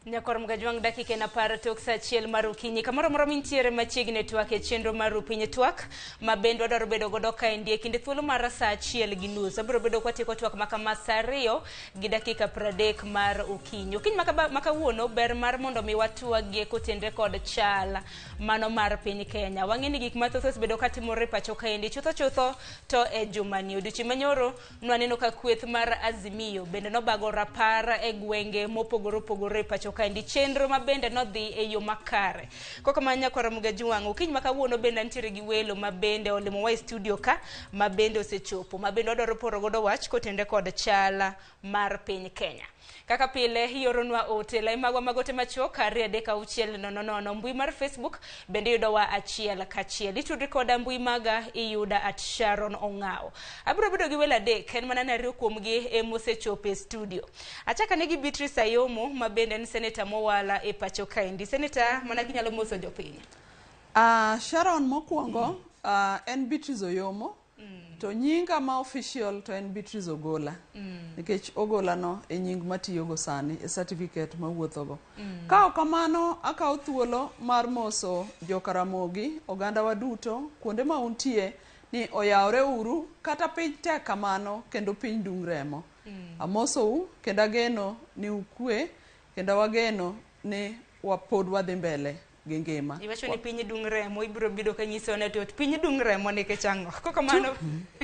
Nyakwar Mgajwang' dakika en apar tok saa achiel mar okinyi. Kamoro amora mintiere machiegni e twak e chenro mar Rupiny Twak ma bende wadwaro bedo godo kaendi e kinde thuolo mar saa achiel gi nus. Wabiro bedo kwatieko twak ma kama saa ariyo gi dakika pradek mar okinyi. Okinyi ma kawuono ber mar mondo mi watwagie kotenre kod chal mano mar piny Kenya. Wang'e ni gik mathoth osebedo katimore e pacho kaendi chutho chutho to e jumani. Odiochieng' manyoro Nwaneno ka kweth mar Azimio bende nobago rapar e gwenge mopogore opogore e pacho kaendi, chenro ma bende nodhi e yo makare. Kokamano nyakwar Ramogi Ajwang', okinyi ma kawuono bende antiere gi welo ma bende olimowa e studio ka, ma bende osechopo, ma bende wadwaro poro godo wach kotenre kod chal mar piny Kenya. Kaka pile, ioronwa ote, lai magwa mag ote machuok 2 3 6 0 0. Mbui mar Facebook bende iyudowa achiel kachiel. Itudri koda mbui maga iyuda at Sharon Ong'awo. Abiro bedo gi welo adek, en mana ni ariyo kuomgi emosechopo e studio. Achakane gi Beatrice Ayomo ma bende en seneta mowala e pacho kaendi. Seneta, mana kinyalo moso jopiny. Sharon mokwongo en Beatrice Oyomo. To nyinga ma official to en Beatrice Ogola. Nikech Ogola no e nying matiyogo sani e certificate mawuothogo. Ka ok kamano akawo thuolo mar moso joka Ramogi, ogandawa duto, kuonde ma untie ni oyawre uru kata piny tek kamano kendo piny dung' remo. Amosou kendo ageno ni ukwe kendo wageno ni pod wadhi mbele gi ngima. Iwacho ni piny dung' remo, ibiro bedo ka nyiso ne to piny dung' remo nikech ang'o? Kokamano,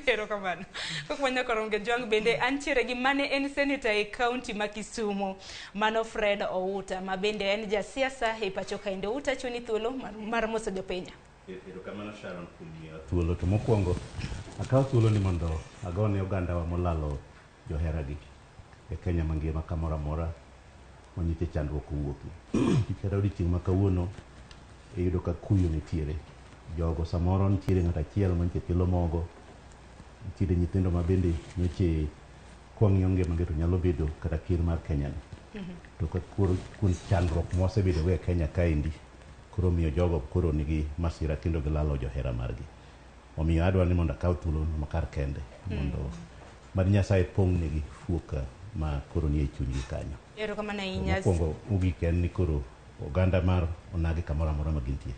erokamano. Kokamano nyaka Ramogi Ajwang' bende antiere gi mane en senator e county ma Kisumu, mano Fred Outa, ma bende en jasiasa e pacho kaendi. Outa chuni thuolo mar, mar moso jopiny. Erokamano Sharon kuom miya thuolo. To mokwongo, akawo thuolo ni mondo agone ogandawa molalo joheragi e Kenya mangima kamoro amora manyiche chandruok owuokie. Nikech kata odiochieng' ma kawuono iyudo ka kuyo nitiere. Jogo samoro nitiere ng'ato achiel manyiche kelo mogo, nitiere nyithindo ma bende nyoche kwang'iyo ngimagi to nyalo bedo kata ker mar Kenya ni. To ka koro kuom chandruok mwasebedo go e Kenya kaendi, koro miyo jogo koro nigi masira kendo gilalo johera margi. Omiyo adwa ni mondo akaw thuolo ma kar kende mondo mad Nyasaye pong' negi fuok ma koro nie chunygi kanyo. Erokamano ahinya. Mokwongo mogik en ni koro oganda mar onagi kamoro amora ma gintie.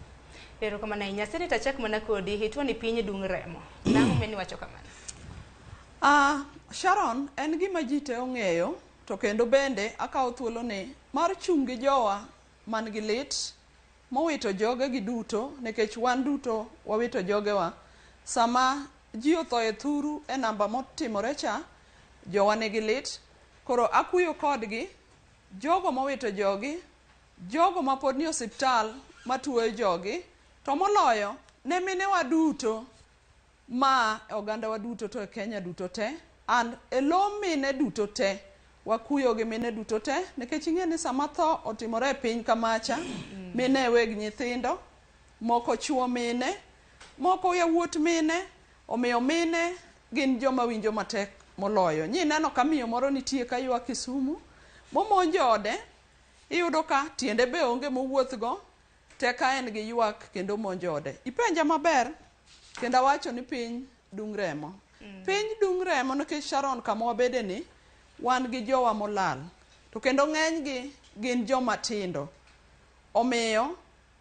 Erokamano ahinya. Senator achak mana kodi, ituo ni piny dung' remo. Nang'o momiyo iwacho kamano? Sharon, en gima ji te ong'eyo to kendo bende akawo thuolo ni mar chung' gi jowa man gi lit mowito jogegi duto nikech wan duto wawito jogewa. Sama ji otho e thuru e namba motimore cha, jowa nigi lit. Koro akuyo kodgi, jogo mowito jogi, jogo mapod nie osiptal matuoyo jogi, to moloyo ne minewa duto ma ogandawa duto to e Kenya duto te and e lo mine duto te wakuyo gi mine duto te nikech ing'e ni sama tho otimore e piny kamacha mine e weg nyithindo moko chuo mine moko yawuot mine omiyo mine gin joma winjo matek moloyo nyineno ka miyo moro nitie ka ywak Kisumu momonj ode iyudo ka tiende be onge mowuothgo te ka en gi ywak kendo omonj ode ipenja maber kendo awacho ni piny dung' remo piny dung' remo nikech Sharon kama wabede ni wan gi jowa molal to kendo ng'enygi gin joma tindo omiyo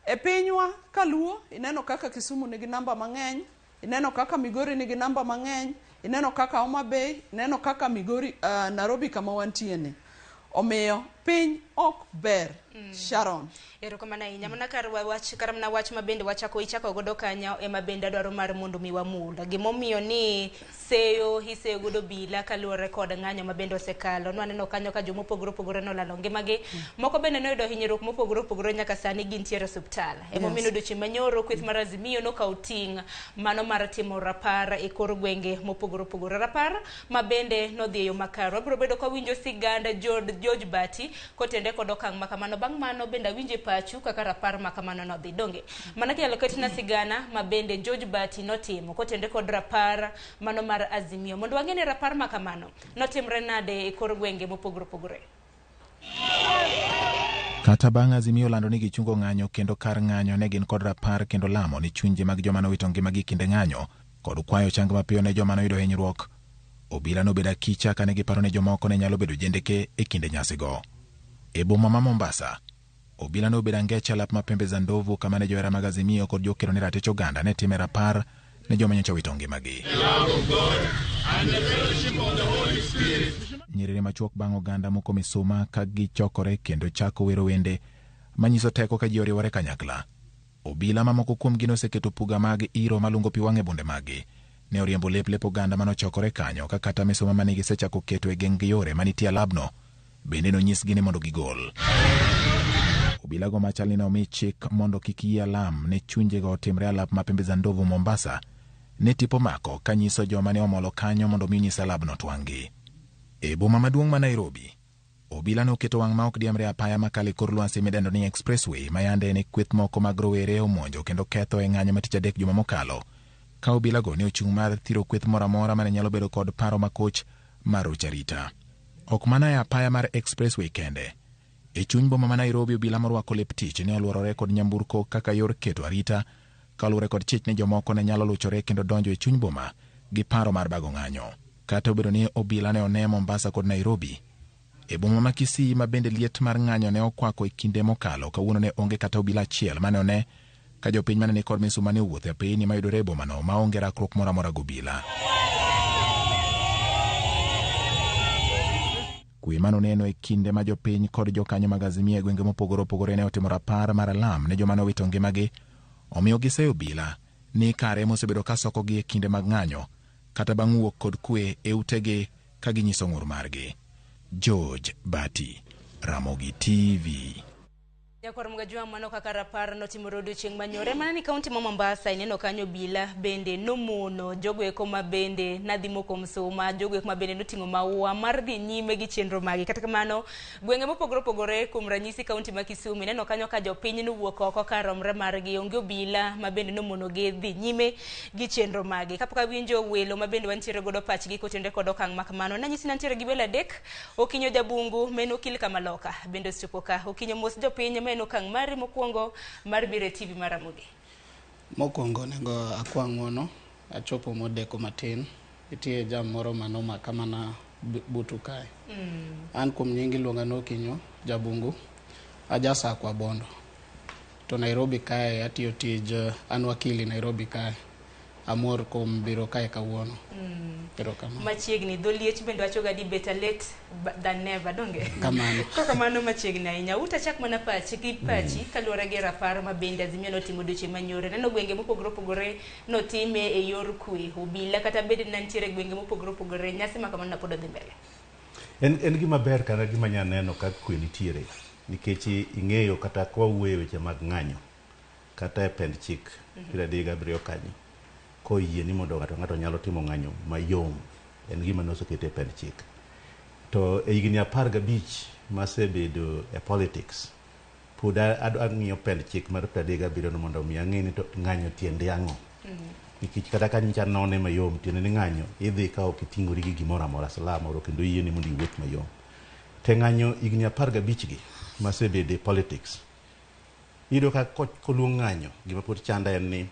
e pinywa kaluo ineno kaka Kisumu nigi namba mang'eny ineno kaka Migori nigi namba mang'eny ineno kaka Homa Bay ineno kaka Migori Nairobi kama wantie ni omiyo piny ok ber Sharon. Erokamano ahinya. Mana kar wach kar mana wach ma bende wachako ichako godo kanyo ema bende adwaro mar mondo mi wamul. Gimomiyo ni seyo iseyo godo bila kaluwore kod ng'anyo ma bende osekalo. Nwaneno kanyo ka jomopogore opogore nolalo ngimagi. Moko bende noyudo hinyruok mopogore opogore nyaka sani gintiere e osiptal. Emomiyo yes. Odiochieng' manyoro kweth mar Azimio nokawo ting' mano mar timo rapar e kor gwenge mopogore opogore. Rapar ma bende nodhi e yo makare. Wabiro bedo ka winjo sigand George Bati kotende kod okang' ma kamano. Bang' mano bende awinjo e pachu kaka rapar ma kamano nodhi. Donge? Mana kinyalo ketna sigana ma bende George Bati notimo kotende kod rapar mano mar Azimio. Mondo wang'e ni rapar ma kamano notimre nade e kor gwenge mopogore opogore. Kata bang' Azimio lando ni gichungo ng'anyo kendo kar ng'anyo ne gin kod rapar kendo lamo ni chunje mag joma nowito ngimagi kinde ng'anyo kod kwayo chang mapiyo ne joma noyudo hinyruok. Obila nobedo akicha kane giparo ni jomoko ne nyalo bedo jendeke e kinde nyasigo. E boma ma Mombasa, obila ne obedo angecha lap ma pembe za ndovu kama ne johera mag Azimio kod jokedo ne ratich oganda ne time rapar ne joma nyocha owito ngimagi. Nyiriri machuok bang' oganda moko misuma ka gichokore kendo chako wero wende manyiso teko ka ji oriwore kanyakla. Obila mamoko kuomgi noseketo puga mag iro malungo pi wang' e bunde maggi. Ne oriembo lep lep oganda manochokore kanyo ka kata misuma mane gisechako keto e geng' gi yore manitie e labno bende nonyisgi ni mondo gigol. Obilago machal ni ne omi chik mondo kik yie alam ne chunjego otimre alap ma pembe za ndovu Mombasa ne tipo mako ka nyiso joma ne omolo kanyo mondo mi onyis alabno twang'gi. E boma maduong' ma Nairobi, obila ne oketo wang' ma ok diemre apaya makalo e kor lwasi midendo ni Expressway ma yande ne kweth moko mag rowere omonjo kendo ketho e ng'anyo ma tich adek juma mokalo ka obilago ne ochung' mar thiro kweth moro amora mane nyalo bedo kod paro makoch mar rocho arita. Ok mana e apaya mar Expressway kende. E chuny boma ma Nairobi obila morwako lep tich ne olworore kod nyamburko kaka yor keto arita kaluwore kod chich ni jomoko ne nyalo luchore kendo donjo e chuny boma gi paro mar bago ng'anyo. Kata obedo ni obila ne one Mombasa kod Nairobi, e boma ma Kisii ma bende liet mar ng'anyo ne okwako e kinde mokalo, kawuono ne onge kata obila achiel mane one ka jopiny mane nikod misuma ne owuotho e apeyni mayudore e bomano maonge rakruok moro amora gobila. Kwe manoneno e kinde ma jopiny kod jokanyo mag Azimio e gwenge mopogore opogore ne otimo rapar mar alam ne joma nowito ngimagi, omiyo giseyo obila ni kare mosebedo ka sokogi e kinde mag ng'anyo kata bang' wuok kod kwe e utegi ka ginyiso ng'ur margi. George Bati, Ramogi TV. Nyakwar Mgajwa, mano kaka rapar notimore odiochieng' manyore mana ni kaunti ma Mombasa ineno kanyo obila bende nomono jogo eko ma bende nadhi moko msuma, jogo eko ma bende noting'o maua mar dhi nyime gi chenro magi. Kata kamano, gwenge mopogore opogore kuom ranyisi kaunti ma Kisumu ineno kanyo ka jopiny nowuok oko kar romre margi, onge obila ma bende nomono gi dhi nyime gi chenro magi. Kapok awinjo welo ma bende wantiere godo pachgi kotenore kod okang' ma kamano, nanyisi ni antiere gi welo adek. Okinyo Jabungu ma en okil Kamaloka bende osechopo ka. Okinyo mos jopiny ma en okang' mari mokwongo mar biro e TV mar Ramogi. Mokwongo onego akwa ng'uono, achopo modeko matin. Nitie jam moro manomaka mana butu kae. An kuom nying iluonga ni Okinyo Jabungu, aja Sakwa Bondo. To Nairobi kae atiyo tij an wakili Nairobi kae. Amor kuom biro kae kawuono. Erokamano. Machiegni, dho liech bende wachoga ni better late than never, donge? Kamano. Kamano machiegni ahinya. Uta chak mana pachi gi pachi kaluwore gi rapar ma bende Azimio notimo odiochieng' manyore. Neno gwenge mopogore opogore notime e yor kwe. Obila kata bed ni nitiere gwenge mopogore opogore, nyasi ma kamano pod odhi mbele. En gima ber kata gima nya neno ka kwe nitiere nikech ing'eyo kata kwa wuoyo e weche mag ng'anyo kata e pend chik 37 kanyo koyie ni mondo ng'ato ng'ato nyalo timo ng'anyo mayom en gima nosekete e pend chik. To e higni 15 masebedo e politics pod ang'iyo pend chik mar 37 no mondo mi ang'e ni to ng'anyo tiende ang'o. Nikech kata ka nyicha none mayom tiende ni ng'anyo idhi ka ok iting'ori gi gimoro amora silaha moro kendo yieni mondo iwuoth mayom. Te ng'anyo higni 15 gi masebedo e politics iyudo ka koluong ng'anyo gima pod chanda en ni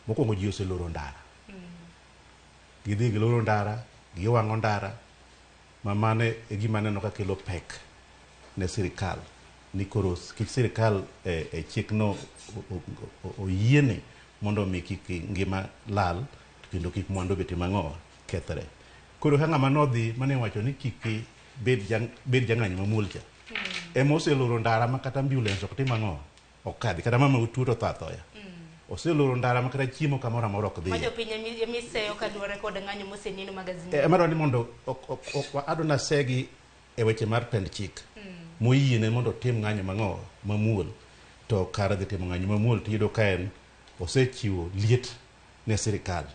mokwongo ji oseloro ndara. Gidhi giloro ndara, giwang'o ndara, ma mano e gima aneno ka kelo pek ne sirikal. Ni koro kik sirikal e chikno oyiene mondo mi kik ngima lal kendo kik mwandu be tim ang'o kethre. Koro ka ng'ama nodhi mane wacho ni kik bed jang'anyo mamuol cha ema oseloro ndara ma kata ambulance ok tim ang'o ok kadhi kata mama otuo to tho athoya. Oseloro ndara ma kata chiemo kamoro amora ok Ma dhiye. jopiny emiseyo kaluwore kod ng'anyo moseneno mag Azimio. Ema dwaro ni mondo adwa nasegi e weche mar pend chik moyiene mondo otim ng'anyo mang'o mamuol to kar dhi timo ng'anyo mamuol tiyudo ka en osechiwo liet ne sirikal.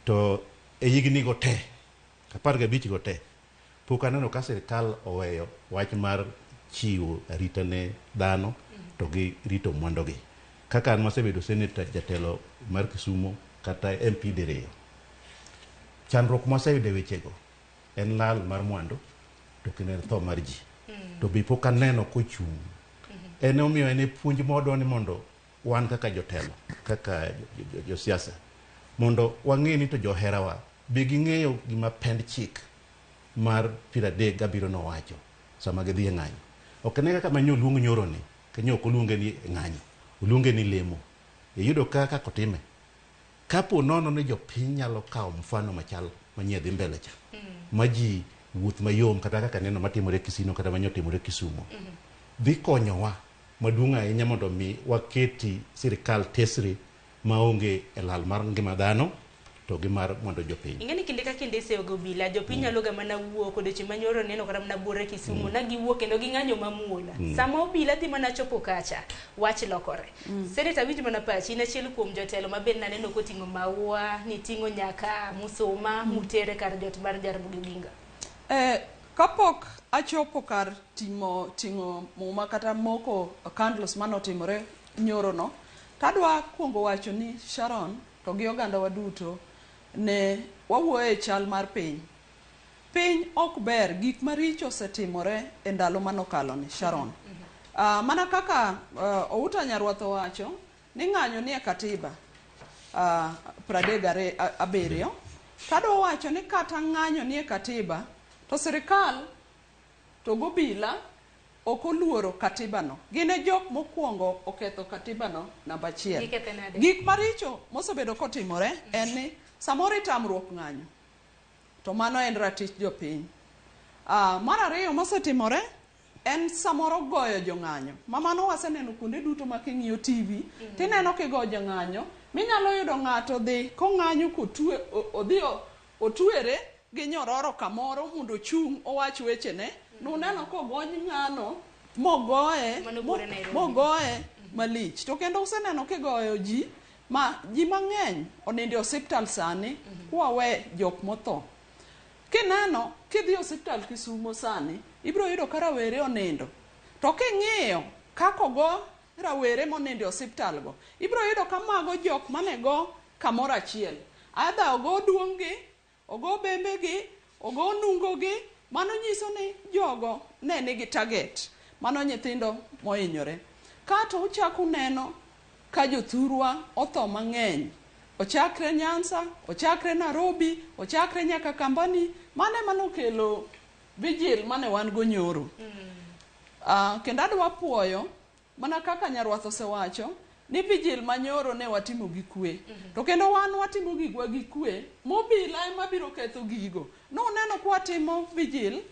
To e higni go te 15 go te pok aneno ka sirikal oweyo wach mar chiwo arita ne dhano to gi rito mwandugi. Kaka an masebedo senator jatelo mar Kisumu kata MP diriyo, chandruok mwaseyudo e wechego en lal mar mwandu to kendo en tho mar ji. To be pok aneno kochung'. En omiyo en e puonj mwadwa ni mondo wan kaka jotelo, kaka josiasa, mondo wang'e ni to joherawa be ging'eyo gima pend chik mar 37 nowacho sama gidhi e ng'anyo. Ok ane kaka manyo oluong nyoro ni, kanyo ok oluonge ni ng'anyo, oluonge ni lemo. Iyudo ka kaka otime. Kapo nono ni jopiny nyalo kawo mfano machal manyie dhi mbele cha. Ma ji wuoth mayom kata kaka neno matimore Kisino kata manyo timore Kisumo. Dhi konyowa maduong' ahinya mondo mi waketi sirikal tesre maonge e lal mar ngima dhano to gi mar mondo jopiny. Ing'e ni kinde ka kinde iseyo go obila, jopiny nyalo ga mana wuok odiochieng' manyoro neno kata mana buore Kisumu, na giwuok kendo ging'anyo mamuol. Sama obila dhi mana chopo kacha, wach lokore. Senator, winj mana pachi, in achiel kuom jotelo ma bende naneno koting'o maua, niting'o nyaka musuma, mutere kar jot mar Jaramogi Oginga. Kapok achopo kar ting'o muma kata moko candles manotimore nyoro no, tadwa kuongo wacho ni Sharon to gi oganda wa duto ne wawuoyo e chal mar piny. Piny ok ber, gik maricho osetimore e ndalo manokalo ni Sharon. Mana kaka Outa Nyarwath owacho ni ng'anyo nie katiba 37, tadwa wacho ni kata ng'anyo nie katiba to sirikal to gobila ok oluoro katiba no. Gin e jok mokwongo oketho katiba no namba achiel. Gikethe nade? Gik maricho mosebedo kotimore en ni samoro itamruok ng'anyo, to mano en ratich jopiny. Mar ariyo mosetimore en samoro goyo jong'anyo. Ma mano waseneno kuonde duto ma king'iyo TV, tineno kigo jong'anyo, minyalo yudo ng'ato dhi kong'anyo kotwe, odhi otwere gi nyororo kamoro mondo ochung' owach wechene. Nuneno kogony ng'ano mogoye, Mano buore Nairobi. mogoye malich. To kendo useneno kigoyo ji, ma ji mang'eny onindo e osiptal sani, kwawe jok motho. Kineno kidhi e osiptal Kisumo sani, ibiro yudo ka rawere onindo. To king'iyo kaka ogo rawere monindo e osiptal go, ibiro yudo ka mago jok mane go kamoro achiel. Either ogo duong' gi, ogo bembe gi, ogo nungo gi, mano nyiso ni jogo ne nigi target. Mano nyithindo mohinyore. Kato uchako uneno ka jothurwa otho mang'eny. Ochakre Nyanza, ochakre Nairobi, ochakre nyaka Kambani. Mano ema nokelo vigil mane wan go nyoro. Kendo adwa puoyo mana kaka Nyarwath osewacho ni vigil manyoro ne watimo gi kwe. To kendo wan watimo gigwa gi kwe, mobila ema biro ketho gigo. Nuneno kwatimo vigil,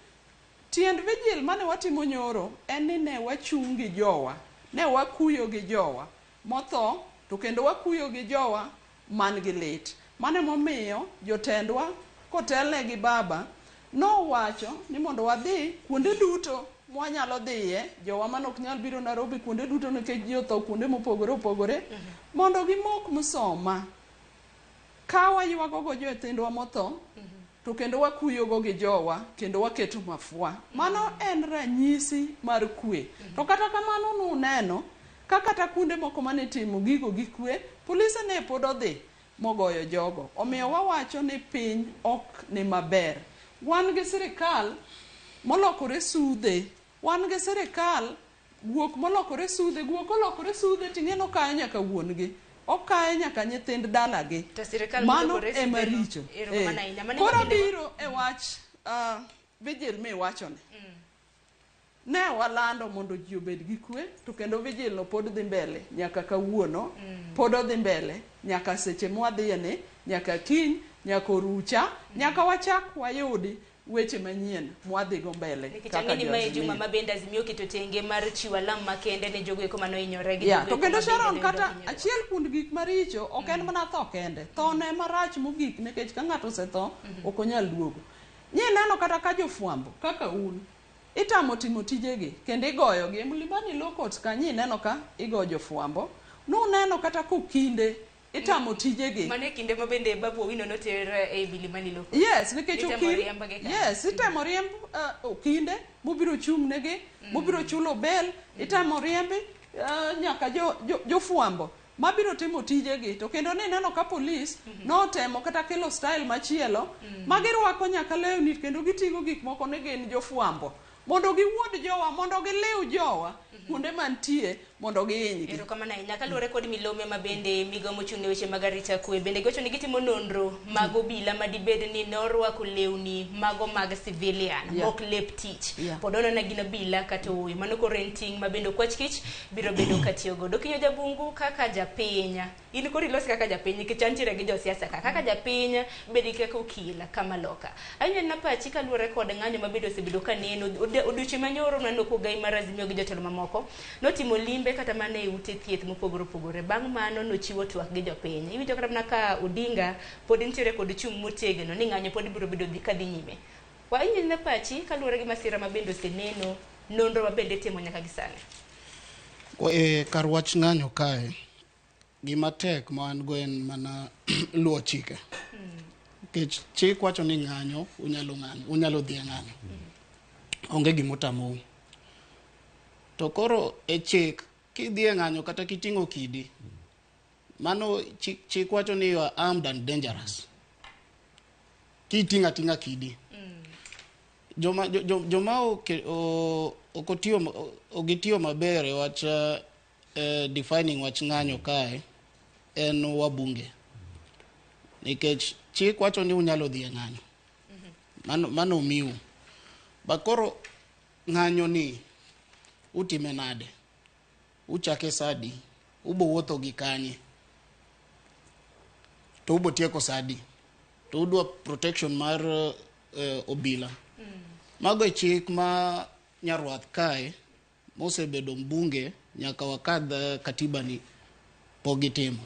tiend vigil mane watimo nyoro en ni ne wachung' gi jowa, ne wakuyo gi jowa motho, to kendo wakuyo gi jowa man gi lit. Mano emomiyo jotendwa kotelne gi baba nowacho ni mondo wadhi kuonde duto mwanyalo dhiye, jowa mane ok nyal biro Nairobi kuonde duto nikech ji otho kuonde mopogore opogore, mondo gimok msoma. Ka waywago go nyithindwa motho, to kendo wakuyogo gi jowa, kendo waketo mafua. Mano en ranyisi mar kwe. To kata kamano nuneno, ka kata kuonde moko mane itimo gigo gi kwe, polise ne pod odhi mogoyo jogo. Omiyo wawacho ni piny ok ni maber. Wan gi sirikal molokore sudhe, wan gi sirikal guok molokore sudhe, guok olokore sudhe ting'e nokayo nyaka wuon gi, okayo nyaka nyithind dalagi. To sirikal Mano molokore ema sudhe no, richo. erokamano ahinya. Mano Koro ema bende- abiro e wach vigil miwachoni. Ne walando mondo ji obed gi kwe, to kendo vigil no pod dhi mbele nyaka kawuono, pod odhi mbele nyaka seche mwadhiye ni, nyaka kiny, nyaka orucha, nyaka wachak wayudi weche manyien mwadhigo mbele Nikech kaka ang'e ni mae jo juma Azimio. ma bende Azimio oketo tenge mar chiwo alam makende ne jogo eko manohinyore gi Yeah, jogo to eko kendo ma bende Sharon ne kata oyudo hinyruok. achiel kuom gik maricho ok en mana tho kende. Tho ne marach mogik nikech ka ng'ato osetho ok onyal duogo. Nyineno kata ka jofwambo kaka un itamo timo tijegi kendo igoyogi e Mlimani Law Courts ka nyineno ka igo jofwambo. Nuneno kata kokinde itamo tijegi. Mano e kinde ma bende Babu Owino noter e Milimani Law Court. Yes, nikech Itemo okil, riembgi kanyo. yes, itemo riemb okinde mobiro chung' negi, mobiro chulo bel, itemo riembi nyaka jofwambo mabiro timo tijegi. To kendo nineno ka polis notemo kata kelo style machielo ma girwako nyaka lewni kendo giting'o gik moko ni gin jofwambo mondo giwuond jowa, mondo giliw jowa kuonde mantie, mondo mondo gihinygi. Erokamano ahinya. Kaluwore kod milome ma bende migawo mochung' ne weche mag arita kwe bende giwacho ni gitimo nonro mag obila madibed ni ne orwako lewni mago mag civilian mok lep tich. Pod onona gin obila kata ooyo. Mano koro en ting' ma bende okwach kich biro bedo katiyo godo. Okinyo Jabungu kaka japiny, in koro ilos kaka japiny nikech antiere gi josiasa ka. Kaka japiny bedi kaka okil kama loka. Awinjo na pachi kaluwore kod ng'anyo ma bende osebedo ka neno odiochieng' manyoro naneno kogai mar Azimio gi jotelo mamoko notimo limbe kata mana e ute thieth mopogore opogore. Bang' mano nochiwo twak gi jopiny. Iwinjo kata mana ka Odinga pod nitiere kod chung' motegno ni ng'anyo pod biro bedo kadhi nyime. Wawinjo na pachi kaluwore gi masira ma bende oseneno, nonro ma bende itimo nyaka gi sani. Kar wach ng'anyo kae, gima tek ma wan go en mana luwo chike. Nikech chik wacho ni ng'anyo, unyalo ng'anyo, unyalo dhi e ng'anyo. Onge gimotamou. To koro e chik, kidhi e ng'anyo kata kiting'o kidi, mano chik, chik wacho ni you are armed and dangerous. Kiting'o ating'a kidi. Joma, jo, jo, joma ok otiyo, ok gitiyo maber e wach defining wach ng'anyo kae en wabunge. Nikech chik wacho ni unyalo dhi e ng'anyo. Mano omiu. Ba koro ng'anyo ni utime nade? Uchake sadi? Ubo wuotho gi kanye? To ubo tieko sadi? To udwa protection mar obila. Mago e chik ma Nyarwath kae mosebedo mbunge nyaka wakadh katiba ni pok gitimo.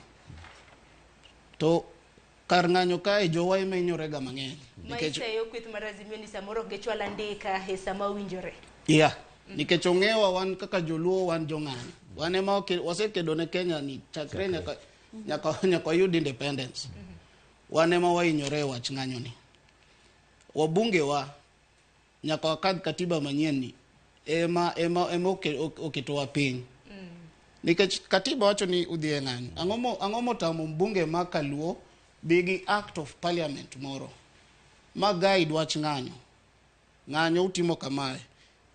To kar ng'anyo kae jowa ema hinyore ga mang'eny. Ma iseyo kweth mar Azimio ni samoro ok gichwal andika e sama owinjore. Yeah. Nikech ong'ewa wan kaka joluo wan jong'anyo. Wan ema wasekedo ne Kenya ni chakre nyaka wayud independence. Wan ema wahinyore e wach ng'anyo ni. Wabunge wa nyaka wakadh katiba manyien ni ema oketowa piny. Nikech katiba wacho ni udhi e ng'anyo. Ang'o motamo mbunge ma Kaluo bi gi act of parliament moro ma guide wach ng'anyo. Ng'anyo utimo kamae.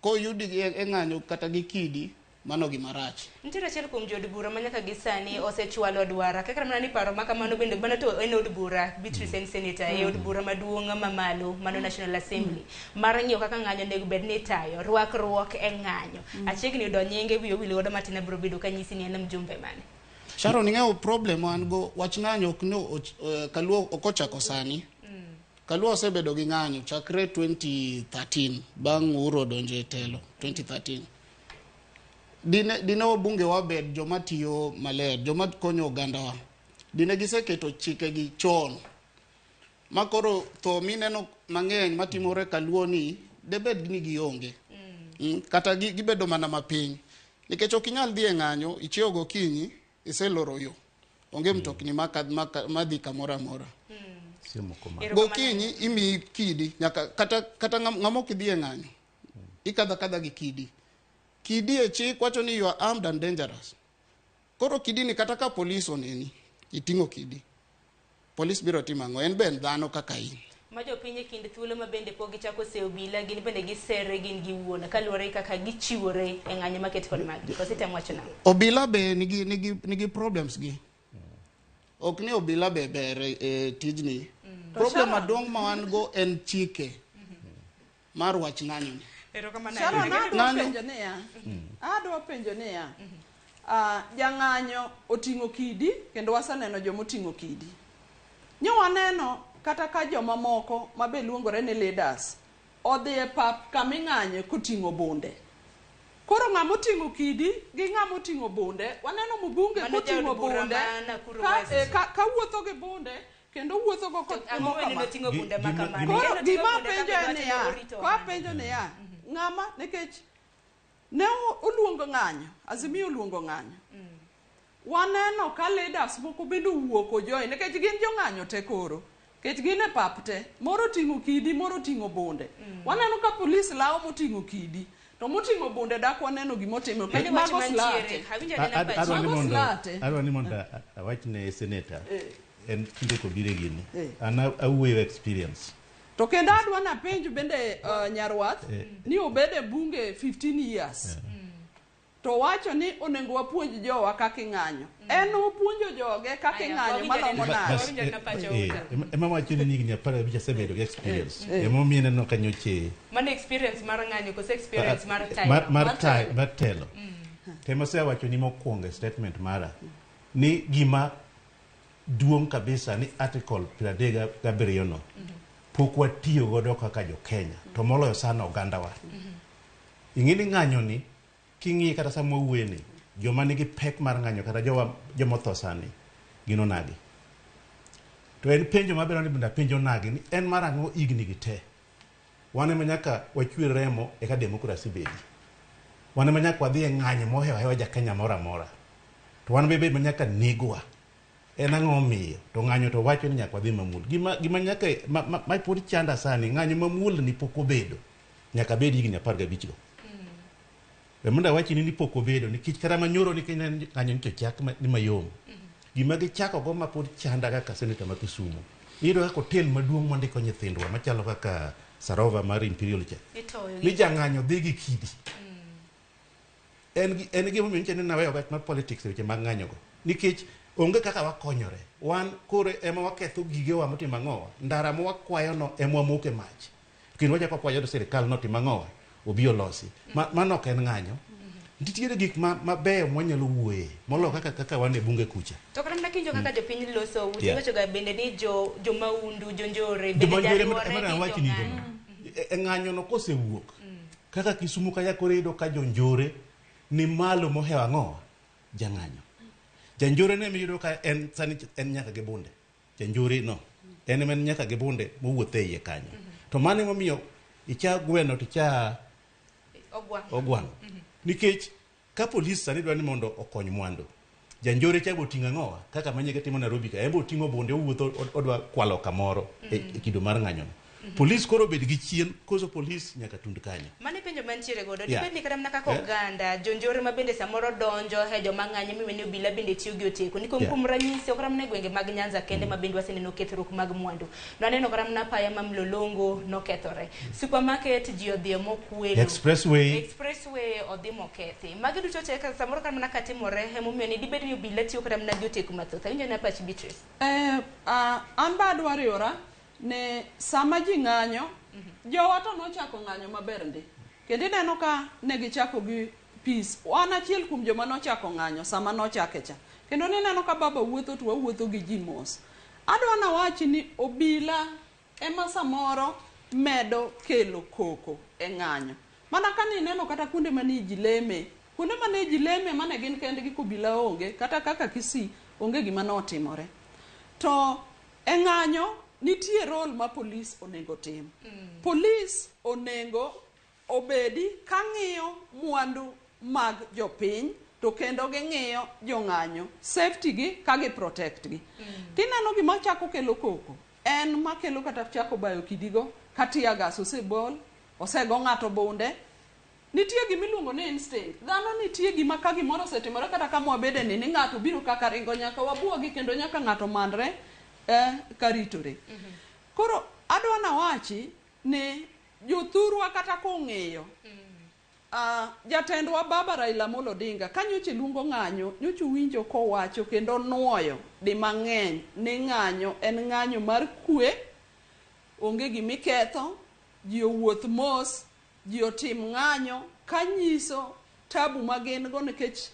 Koyudi e ng'anyo kata gi kidi, mano gima rach. Nitiere achiel kuom jood bura ma nyaka gi sani osechwalo dwara. Kaka mana ni paro ma kamano bende mano to en od bura, Beatrice en senator e od bura maduong' mamalo, mano National Assembly. Mar ng'iyo kaka ng'anyo onego bed ni itayo, rwakruok e ng'anyo. Achiegni yudo nyinge wiye owil godo matin abiro bedo kanyisi ni en mjumbe mane. Sharon, ing'eyo problem wan go wach ng'anyo ok no Kaluo ok ochako sani. Kaluo osebedo gi ng'anyo chakre 2013 bang' Uhuru odonjo e telo 2013. Dine wabunge wabed joma tiyo maler, joma konyo ogandawa. Dine giseketo chikegi chon. Ma koro tho mineno mang'eny matimore Kaluo ni debed ni gionge. Kata gibedo mana mapiny. Nikech ok inyal dhi e ng'anyo, ichiewo gokinyi, iseloro yo. Onge mtokni madhi kamoro amora. Gokinyi imiyi kidi, nyaka kata ng'ama ok idhi e ng'anyo. Ikadho akadha gi kidi. Kidi e chik wacho ni you are armed and dangerous. Koro kidi ni kata ka polis oneni, iting'o kidi. Polis biro timo ang'o? En be en dhano kaka in. Ma jopiny e kind thuolo ma bende pok gichako seyo obila, gin bende gisere gin giwuon kaluwore gi kaka gichiwore e ng'anyo maket kod maggi. Koso itemo wacho nang'o? Obila be nigi problems gi. Ok ni obila be ber e tijni. Problem maduong' ma wan go en chike mar wach ng'anyo ni. Erokamano Sharon, ahinya. adwa Ng'anyo. penjo niya. Adwa penjo niya. Jang'anyo oting'o kidi kendo waseneno joma oting'o kidi. Nyo waneno kata ka jomamoko mabe luongore ni leaders odhi e pap kaming'anye koting'o bunde. Koro ng'ama oting'o kidi gi ng'ama oting'o bunde, waneno mbunge Mano koting'o jaod bura bunde ma Nakuru West. ka wuotho gi bunde kendo wuotho go To kotimo ang'o kama. meneno oting'o bunde ma kamano? Koro Ineno oting'o gima bunde penjo kaka en dwacho ni niya, orito kwa oganda. penjo niya, ng'ama nikech ne oluongo ng'anyo, Azimio oluongo ng'anyo. Waneno ka leaders moko bende owuok ojoin nikech gin jong'anyo te koro. Nikech gin e pap te, moro oting'o kidi, moro oting'o bunde. Waneno ka polis lawo moting'o kidi, to moting'o bunde dak waneno gimotimo. Nikech Mano wach mago mantiere. slate. Awinjo anena pachi. Adwa ni Mago mondo slate. adwa ni mondo awach ne senator en kinde kobiro e gini Eh. an awuoyo experience. To kendo adwa napenj bende Nyarwath ni obed e bunge 15 years. To wacho ni onego wapuonj jowa kaka ing'anyo. En opuonjo joge kaka Aya, ing'anyo wawinjo malomo neno- nade. wawinjo neno pacho Outa. Ema wacho ni higni 15 asebedo gi experience. Eh. Emomiyo ineno ka nyoche Mano experience mar ng'anyo koso experience mar tayo? Mar mar telo. Temo asewacho ni mokwongo e statement mara ni gima duong' kabisa ni article 37 no pok watiyo godo kaka jo Kenya to moloyo sana ogandawa. Ing'e ni ng'anyo ni king'iye kata sama wawuoye ni joma nigi pek mar ng'anyo kata jowa jomotho sani gin onagi. To en penjo maber ni mondo apenj onagi ni en mar ang'o higni gi te wan ema nyaka wachwer remo eka demokrasi bedi. Wan ema nyaka wadhi e ng'anyo mohewo ahewa ja Kenya moro amora. To wan be ema nyaka negwa. En ang'o omiyo? To ng'anyo to wacho ni nyaka wadhi mamuol. Gima nyaka ma pod chanda sani, ng'anyo mamuol ni pok obedo. Nyaka bed higni 15 go. We mondo awachni ni pok obedo nikech kata manyoro ni Kenya ng'anyo ni to chak ni mayom. Gima gichako go ma pod chanda kaka senator ma Kisumu. Iyudo kaka hotel maduong' mondiko nyithindwa machalo kaka Sarova mar Imperial cha. Itoyo Ni jang'anyo dhi gi kidi. En gimomiyo nyicha ni naweyo wach mar politics e weche mag ng'anyo go. Nikech onge kaka wakonyore. Wan koro ema waketho gigewa motimo ang'owa. Ndara ma wakwayo no ema wamoke mach. Kendo wachako wakwayo ni sirikal notimo ang'owa, obi olosi. Mano ok en ng'anyo. Nitiere gik mabeyo mwanyalo wuoye moloyo kaka wan e bunge kucha. To kata mana kinjo kaka jopiny loso, iwacho ga bende ni jo maundu, jo njore, Joma bende njore jariwore ema gi awach jo ni ng'anyo. E ng'anyo no kosewuok. Kaka Kisumu kacha koro iyudo ka jonjore ni malo mohewo ang'owa? Jang'anyo. Janjore ne iyudo ka en sani en nyaka gi bunde. Janjore no en ema en nyaka gi bunde mowuotho e iye kanyo. To mano emomiyo icha gweno to icha Ogwang'. ogwang'. Nikech ka polis sani dwa ni mondo okony mwandu, janjore cha boting'o ang'owa kaka manyege timo Nairobi ka, en bo oting'o bunde owuotho odwa kwalo kamoro e kido mar ng'anyono. Polis koro obed gi chien, koso polis nyaka tund kanyo. Mano e penjo mantiere godo. Dibed ni kata mana kaka oganda, jonjore ma bende samoro donjo e joma ng'anyo miwe ni obila bende tiyo gi oteko. Nikech kuom ranyisi, ok mana e gwenge mag Nyanza kende ma bende waseneno kethruok mag mwandu. Nwaneno kata mana apaya ma Mlolongo nokethore. Supermarket ji odhi mokwelo. Expressway. Expressway odhi mokethi. Magi duto te ka samoro kata mana katimore, emomiyo ni dibed ni obila tiyo kata mana gi oteko mathoth. Awinjo ni pachi Beatrice. An ba adwa riwora ne sama ji ng'anyo, jowa to nochako ng'anyo maber ndi. Kendo ineno ka ne gichako gi peace. Wan achiel kuom joma nochako ng'anyo sama nochake cha. Kendo nineno ka baba wuotho to wawuotho gi ji mos. Adwa nawachi ni obila ema samoro medo kelo koko e ng'anyo. Mana ka nineno kata kuonde mane ji leme, kuonde mane ji leme mane gin kendgi kobila onge, kata kaka Kisii onge gima notimore. To e ng'anyo nitie role ma polis onego tim. Polis onego obedi ka ng'iyo mwandu mag jopiny to kendo ging'iyo jong'anyo, safety gi ka gi protect gi. Tineno gima chako kelo koko en makelo kata chako bayo kidigo ka tear gas osebol, osego ng'ato bunde. Nitie gima iluongo ni instinct. Dhano nitie gima ka gimoro osetimore kata kama wabede ni, ni ng'ato biro kaka ringo nyaka wabuogi kendo nyaka ng'ato manre karitore. Koro adwa nawachi ni jothurwa kata kong'eyo jatendwa baba Raila Amolo Odinga ka nyocha luongo ng'anyo, nyocha uwinjo kowacho kendo nuoyo di mang'eny ni ng'anyo en ng'anyo mar kwe, onge gimiketho, ji owuoth mos, ji otim ng'anyo kanyiso tabu ma gin go nikech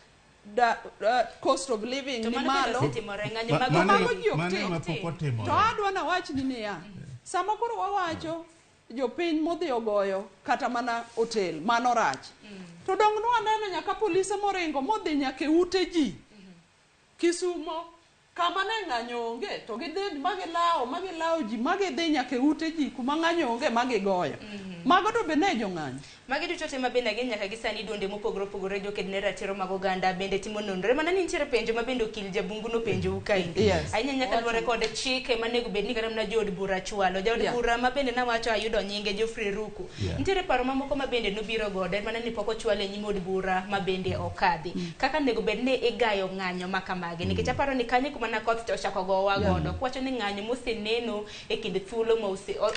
cost of living To ni mano bende malo. osetimore, ng'anyo mag Mago ji ok Mano tim. ema pok otimore. To adwa nawachni niya, sama koro wawacho jopiny modhi ogoyo kata mana hotel, mano rach. To dong' nwaneno nyaka polise moringo modhi nyaka e ute ji. Kisumo, kama ne ng'anyo onge, to gidhi magilawo ji, magidhi nyaka e ute ji kuma ng'anyo onge magigoyo. Mago to be ne jong'anyo. Magi duto te mabende agin nyaka gi sani duonde mopogore opogore joked ne ratiro mag oganda bende timo nonro. Mana ni nitiere penjo ma bende okil Jabungu nopenjou kaendi. Ahinya nyaka luwore kod chike manego bed ni kata mana jood bura chwalo. Jaod bura ma bende nawacho ayudo nyinge Geoffrey Ruku. Nitiere paro mamoko ma bende nobiro godo en mana ni pok ochwale e nyim od bura ma bende okadhi. Kaka onego bed ni igayo ng'anyo ma kamagi. Nikech aparo ni kanyo kuma na koth to ochako gowa godo. Kwacho ni ng'anyo moseneno e kind thuolo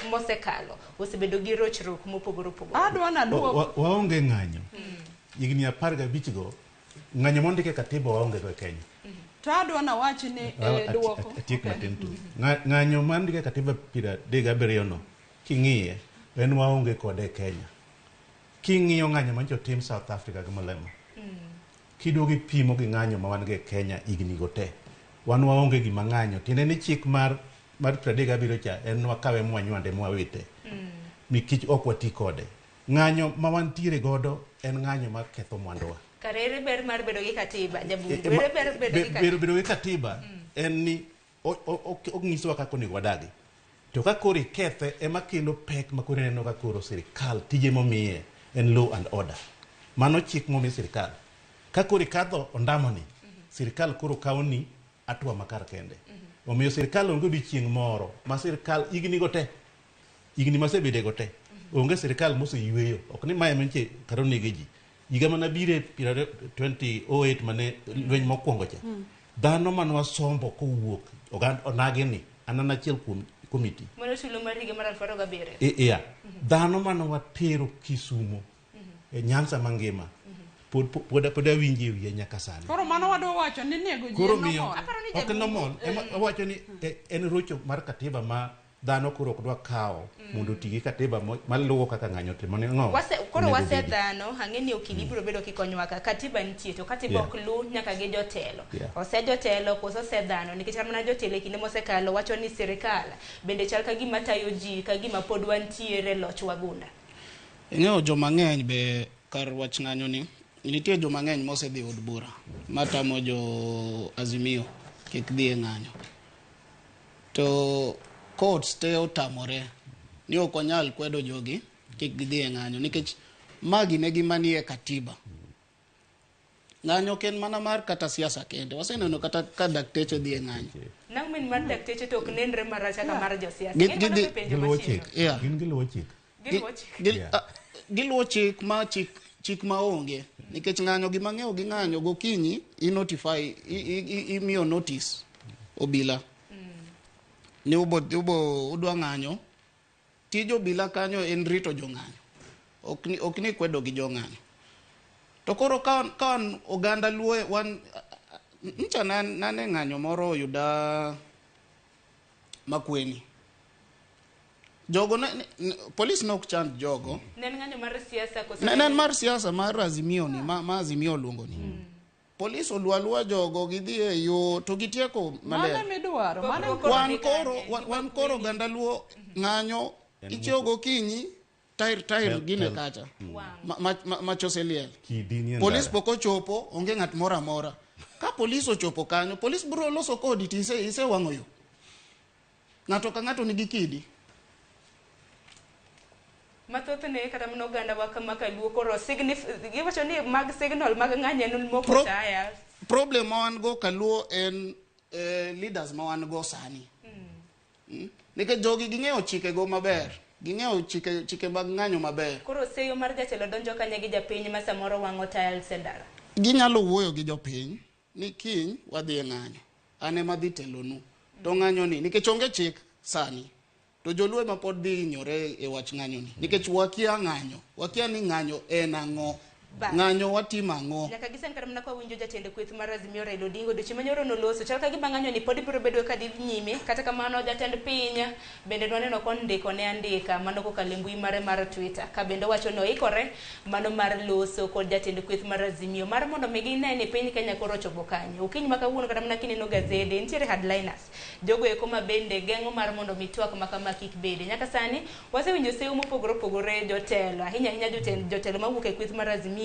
mosekalo osebedo gi rochruok mopogore opogore. Adwa naduok. Waonge ng'anyo. Higni 15 go Ng'anyo mondik e katiba waonge go e Kenya. To adwa nawachi ni duoko. Atiek matin tu. Ng'anyo mondik e katiba 37 no, king'iye, en waonge kode e Kenya. King'iyo ng'anyo manyocha otim South Africa gi Malema, kiduogo ipimo gi ng'anyo ma wan go e Kenya higni go te, wan waonge gima ng'anyo. Tiende ni chik mar 37 cha en wakawe mwanywande mwawite. Nikech ok wati kode. Ng'anyo ma wantiere godo en ng'anyo mar ketho mwanduwa. Kare ere ber mar bedo gi katiba, Jabungu? Ere ber bedo gi katiba? Bedo gi katiba en ni onyisowa kaka onego wadagi. To ka koro ikethe ema kelo pek ma koro ineno ka koro sirikal tije momiye en law and order. Mano chik momi sirikal. Ka koro ikadho ondamoni, sirikal koro kawoni hatua makar kende. Omiyo sirikal onge odiochieng' moro ma sirikal higni go te, higni masebede go te, onge sirikal moseyweyo. Ok ni mae mantie kata onege ji. Higa mana bire 2008 mane lweny mokwongo cha. Dhano manwasombo kowuok oganda onagi ni an an achiel kuom komiti. Mano tulo mar higa mar 2007. Iya. Dhano mane watero Kisumo e Nyanza mangima pod awinjo e wiye nyaka sani. Koro mano wadwa wacho ni nego ji Koro en miyo normal. Aparo ni ok normal. Ema wacho ni en rocho mar katiba ma dhano koro ok dwa kawo mondo oti gi katiba maluwo kaka ng'anyo timo ni ng'o. Koro onego wase bedi. dhano, ang'e ni okili biro bedo kikonywa ka. Katiba nitie to katiba ok luw nyaka gi jotelo. Ose jotelo koso ose dhano, nikech kata mana jotelo e kinde mosekalo wacho ni sirikal bende chal ka gima tayo ji ka gima pod wantiere loch wagunda. Ing'eyo joma ng'eny be kar wach ng'anyo ni nitie joma ng'eny mosedhi od bura matamo jo Azimio kik dhi e ng'anyo. To courts te otamore ni ok wanyal kwedo jogi kik gidhi e ng'anyo nikech magi ne gima nie katiba. Ng'anyo ok en mana mar kata siasa kende. Waseneno kata ka dakteche dhi e ng'anyo. Nang' min mar dakteche to ok nenre marach kaka mar josiasa. Giluwo chik. Gin giluwo chik. Giluwo chik. Giluwo chik ma chik ma onge. Nikech ng'anyo gima ng'eyo gi ng'anyo gokinyi i notify imiyo notice obila. Ni ubo udwa ng'anyo. Tij obila kanyo en rito jong'anyo. Ok ni kwedo gi jong'anyo. To koro ka oganda luo wan ncha nane ng'anyo moro oyuda Makweni. Jogo polis ne ok chand jogo. Ne en ng'anyo mar siasa koso? Ne en mar siasa mar Azimio ni ma Azimio oluongo ni. Polis oluo alua jogo gidhi e yo to gitieko maler. Mano midwaro. Wan koro oganda luo ng'anyo ichiewo gokinyi tair gine kacha. Machoseliel. Polis pok ochopo, onge ng'at moro amora. Ka polis ochopo kanyo, polis biro loso kodi to isewang'o yo. Ng'ato ka ng'ato nigi kidi. Mathothne kata mana oganda wa kama kaluo koro giwacho ni mag signal mag ng'anyo en moko taya. Problem ma wan go kaluo en leaders ma wan go sani. Nikech jogi ging'eyo chikego maber. Ging'eyo chike mag ng'anyo maber. Koro seyo mar jatelo donjo kanye gi japiny ma samoro wang'o tiles e ndara. Ginyalo wuoyo gi jopiny ni kiny wadhi e ng'anyo. An ema dhi telonu. To ng'anyo ni nikech onge chik sani. To joluo ema pod dhi hinyore e wach ng'anyo ni. Nikech wakia ng'anyo. Wakia ni ng'anyo en ang'o. Ng'anyo watimo ang'o. Nyaka gisani kata mana kwa winjo jatend kweth mar Azimio Raila Odinga odiochieng' manyoro noloso chal ka gima ng'anyo ni pod biro bedo ka dhi nyime. Kata kamano jatend piny bende nwaneno kondiko ne andika mano kokalo e mbui mare mar Twitter ka bende owacho ni oikore mano mar loso kod jatend kweth mar Azimio mar mondo mi gine ni piny Kenya koro ochopo kanye. Okinyi ma kawuono kata mana kineno gazede nitiere headliners jogo eko ma bende geng'o mar mondo mi twak ma kama kik bede. Nyaka sani wasewinjo seyo mopogore opogore jotelo ahinya ahinya jotelo mawuok e kweth mar Azimio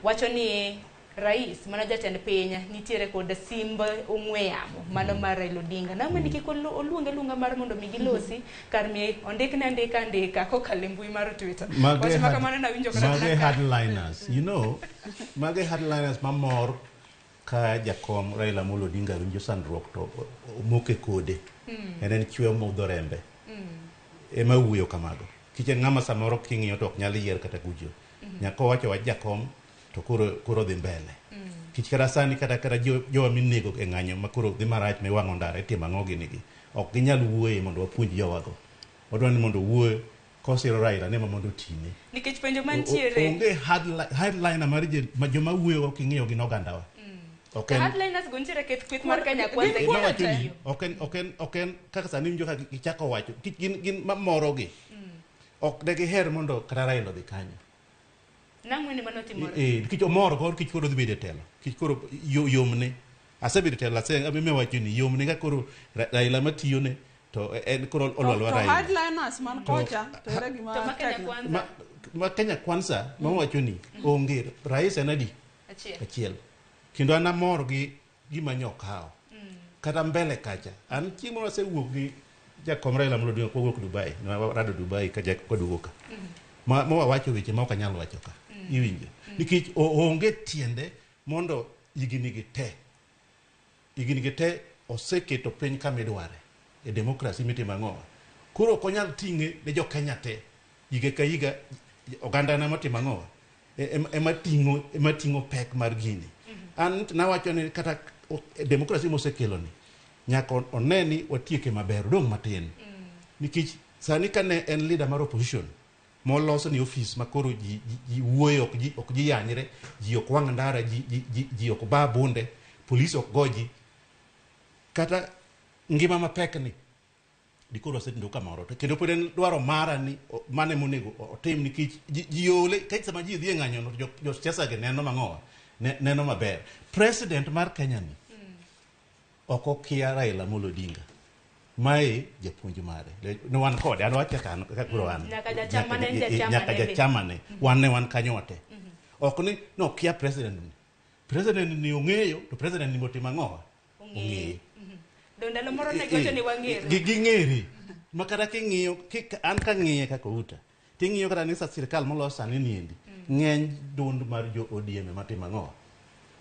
wacho ni rais mana jatend piny nitiere kod simb ong'we yamo mano mar Raila Odinga. Nang'o ni kik oluonge luonga mar mondo mi gilosi kar mi ondikne andika kokalo e mbui mar Twitter. Wach ma kamano nawinjo kata mage headliners, you know, mage headliners mamor ka jakom Raila Amolo Odinga winjo sandruok to omoke kode. En chwe modho rembe. Ema wuoyo kamago. Kich en ng'ama samoro king'iyo to ok nyal yier kata gujo. Nyaka owacho wach jakom to koro dhi mbele. Kich kata sani kata jowa minego e ng'anyo ma koro dhi marach miwang'o ndara itimo ang'o gini gi. Ok ginyal wuoye mondo wapuonj jowago. Wadwa ni mondo owuoye Kosiro Raila ne mondo otine. Nikech penjo mantiere. Onge hardliner mar joma wuoyo king'iyo gin ogandawa. Ok en hardliners go nitiere keth kweth mar Kenya Kwanza. Mawacho ni ok en kaka sani winjo ka gichako wacho gin mamorogi. Ok de giher mondo kata Raila odhi kanyo. Nang'o ni mano timore? Nikech omor go nikech koro odhi bedo e telo. Nikech koro yomne. Asebedo e telo ase wacho ni yomne ka koro Raila matiyone to en koro olwalwa Raila. To hardliners man kocha to ere gima To ma Kenya Kwanza. Ma Kenya Kwanza mawacho ni onge rais en adi? Achiel. Kendo an amor gi gima nyokawo. Kata mbele kacha. An chieng' moro asewuok gi jakom Raila Amolo Odinga kowuok Dubai. Ne warado Dubai ka kwaduogo ka. Ma wawacho weche ma ok anyal wacho ka. Iwinjo. Nikech onge tiende mondo higni gi te. Higni gi te oseketo piny kama idware. E demokrasi mitimo ang'owa. Koro ok onyal ting'e ne jo Kenya te. Higa ka higa oganda na motimo ang'owa. Ema ting'o pek mar gini. An nawacho ni kata demokrasi mosekelo ni nyaka one ni watieke maber odong' matin. Nikech sani kane en leader mar opposition moloso ni ofis ma koro ji wuoyo ok ji yanyre, ji ok wang' ndara, ji ok ba bunde, polis ok go ji. Kata ngima mapek ni dikoro wasetindo kamoro to kendo pod en dwaro mara ni mane monego otim nikech ji ole ka sama ji dhi e ng'anyo no josiasa gi neno mang'owa neno maber. President mar Kenya ni ok okia Raila Amolo Odinga. Mae japuonj mare. Ne wan kode, an wacho kaka koro an. Nyaka jachama ne. Wan ne wan kanyo wate. Ok ni nokia president ni. President ni ong'eyo to president ni motimo ang'owa? Ong'eye. Do ndalo moro ne giwacho ni wang'ere. Ging'ere. Ma kata king'iyo, an kang'iye kaka Outa, ting'iyo kata ni sa sirikal molos sani niendi, ng'eny duond mar jo ODM ema timo ang'owa?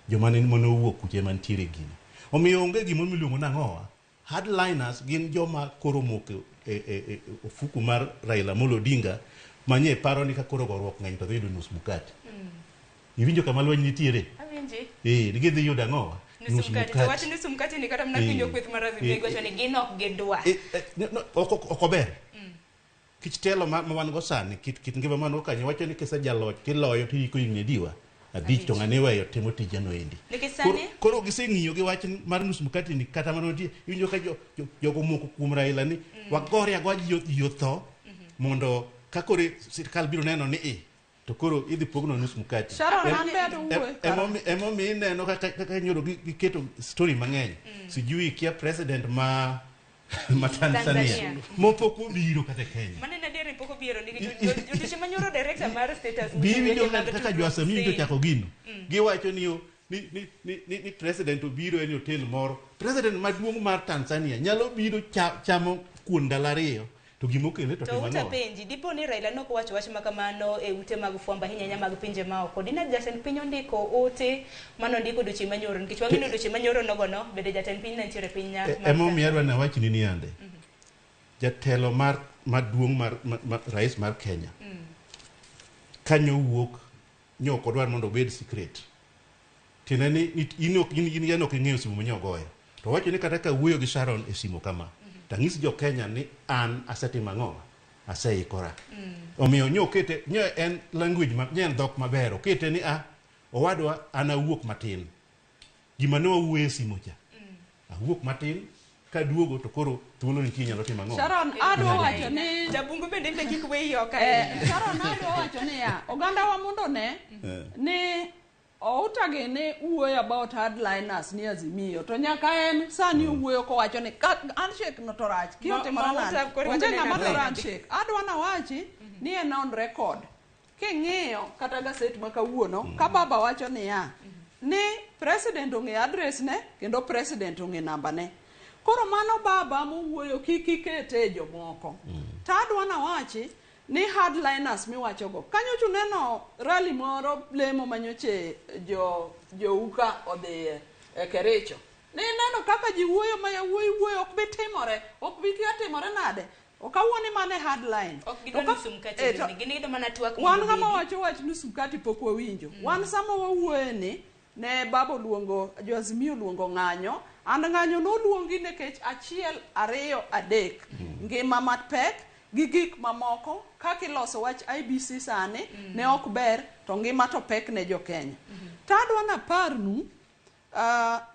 Joma ne owuok kucha ema nitiere gini. Omiyo onge gima miluongo ni ang'owa. Hardliners gin joma koro moko e ofuku mar Raila Amolo Odinga manye paro ni ka koro goruok ng'eny to dhi yudo nus mkate. Iwinjo kama lweny nitiere? Awinji. Gidhi yudo ang'owa? Nus mkate. To wach nus mkate ni kata mana winjo kweth mar Azimio giwacho ni gin ok gidwa. Ok ober. Kich telo ma wan go sani, kit ngima man go kanyo, wacho ni kise jaloch tiloyo tiyiko higni adiwa? Abich to ng'ane iweyo timo tije no endi. Koro giseng'iyo gi wach mar nus mkate ni kata mano nitie iwinjo ka jogo moko kuom Raila ni wagore agoya ji otho mondo ka koro sirikal biro neno ni to koro idhi pogno nus mkate. Emomiyo ineno kaka nyoro giketo story mang'eny. Sijui kia president ma Tanzania mopok obiro kata Kenya. Mano en adier ni pok obiro nikech odiochieng' manyoro director mar status Biwinjo kaka jo Azimio chako gino. Giwacho ni ni president obiro en hotel moro. President maduong' mar Tanzania nyalo biro chamo kuon ndalo ariyo to gimokele to timo ang'o? To penji dipo ni Raila nok owacho wach makamano e ute mag fwambo ahinya ahinya mag pinje maoko. Dina jatend piny ondiko ote mano ondiko odiochieng' manyoro nikech wang'eyo ni odiochieng' manyoro nogono bende jatend piny ne nitiere piny mar Emomiyo adwa nawachni ni ande. Jatelo mar maduong' mar rais mar Kenya. Kanyo wuok nyo ok odwar mondo obed secret. Tiende ni in ok in ok ing'eyo simu manyo ogoyo. To wacho ni kata ka wuoyo gi Sharon e simu kama, to ang'is jo Kenya ni an asetimo ang'o? Aseikora. Omiyo nyo okete, nyo en language ma, nyo en dhok maber, okete ni a owadwa an awuok matin. Gima ne wawuoye e simu cha. Awuok matin, kaduogo to koro thuolo nitie inyalo timo ang'o? Sharon adwa wacho ni Jabungu bende be kik weyi oko. Sharon adwa wacho niya, oganda wa mondo ne ni Outa gi ni wuoyo about hardliners ni Azimio to nyaka en sani owuoyo kowacho ni handshake no to rach ki otimore nade onge ng'ama dwaro handshake. Adwa nawachi ni en on record king'iyo kata gaset ma kawuono ka baba wacho niya ni president ong'eyo address ne kendo president ong'e namba ne. Koro mano baba mowuoyo kik ikete e jomoko. To adwa nawachi ni hardliners miwachogo. Kanyocha uneno rally moro lemo manyoche jouka odhiye e Kericho. Ni neno kaka ji wuoyo ma yawuoyi wuoyo ok bi timore, ok bi kia timore nade. Ok awuo ni mano e hardline. Ok gidwa nusu mkate gin gidwa mana twak. Wan ng'ama wacho wach nusu mkate pok wawinjo. Wan sama wawuoye ni ne baba oluongo jo Azimio oluongo ng'anyo, and ng'anyo noluongi nikech 1, 2, 3 ngima mapek. gi gik mamoko kaka iloso wach IEBC sani ne ok ber to ngima to pek ne jo Kenya. To adwa naparnu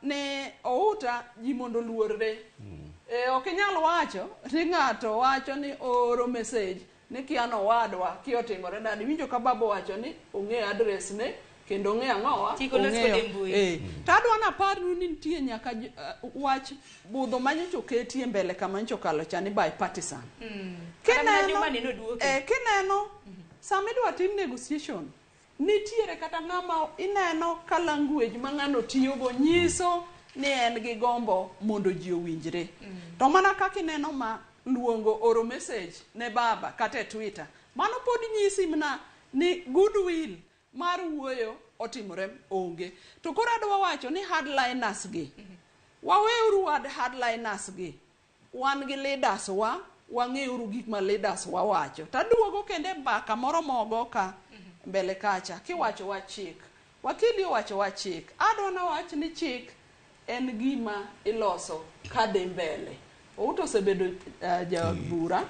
ne outa ji mondo oluorre. Ok inyal wacho ni ng'ato wacho ni ooro message ni kia nowadwa kia otimore nade. Iwinjo ka baba owacho ni ong'e address ne kendo ong'e ang'owa Kik olos kode mbui. To adwa naparnu ni nitie nyaka wach budho manyocha oketi e mbele kama nyocha okalo cha ni bipartisan. Kata mana Juma ni noduoke. Kineno sama idwa tim negotiation nitiere kata ng'ama ineno ka language ma ng'ano tiyogo nyiso ni en gi gombo mondo ji owinjre. To mana kaka ineno ma luongo oro message ne baba kata e Twitter, mano pod nyisi mana ni goodwill mar wuoyo otimore onge. To koro adwa wacho ni hardliners gi, waweuru wad hardliners gi, wan gi leaders wa, wang'euru gik ma leaders wa wacho. Taduogo kendo e mbaka moro mogo ka mbele kacha kiwacho wach chik. Wakili owacho wach chik. Adwa nawach ni chik en gima iloso kadhi mbele. Outo osebedo jabura.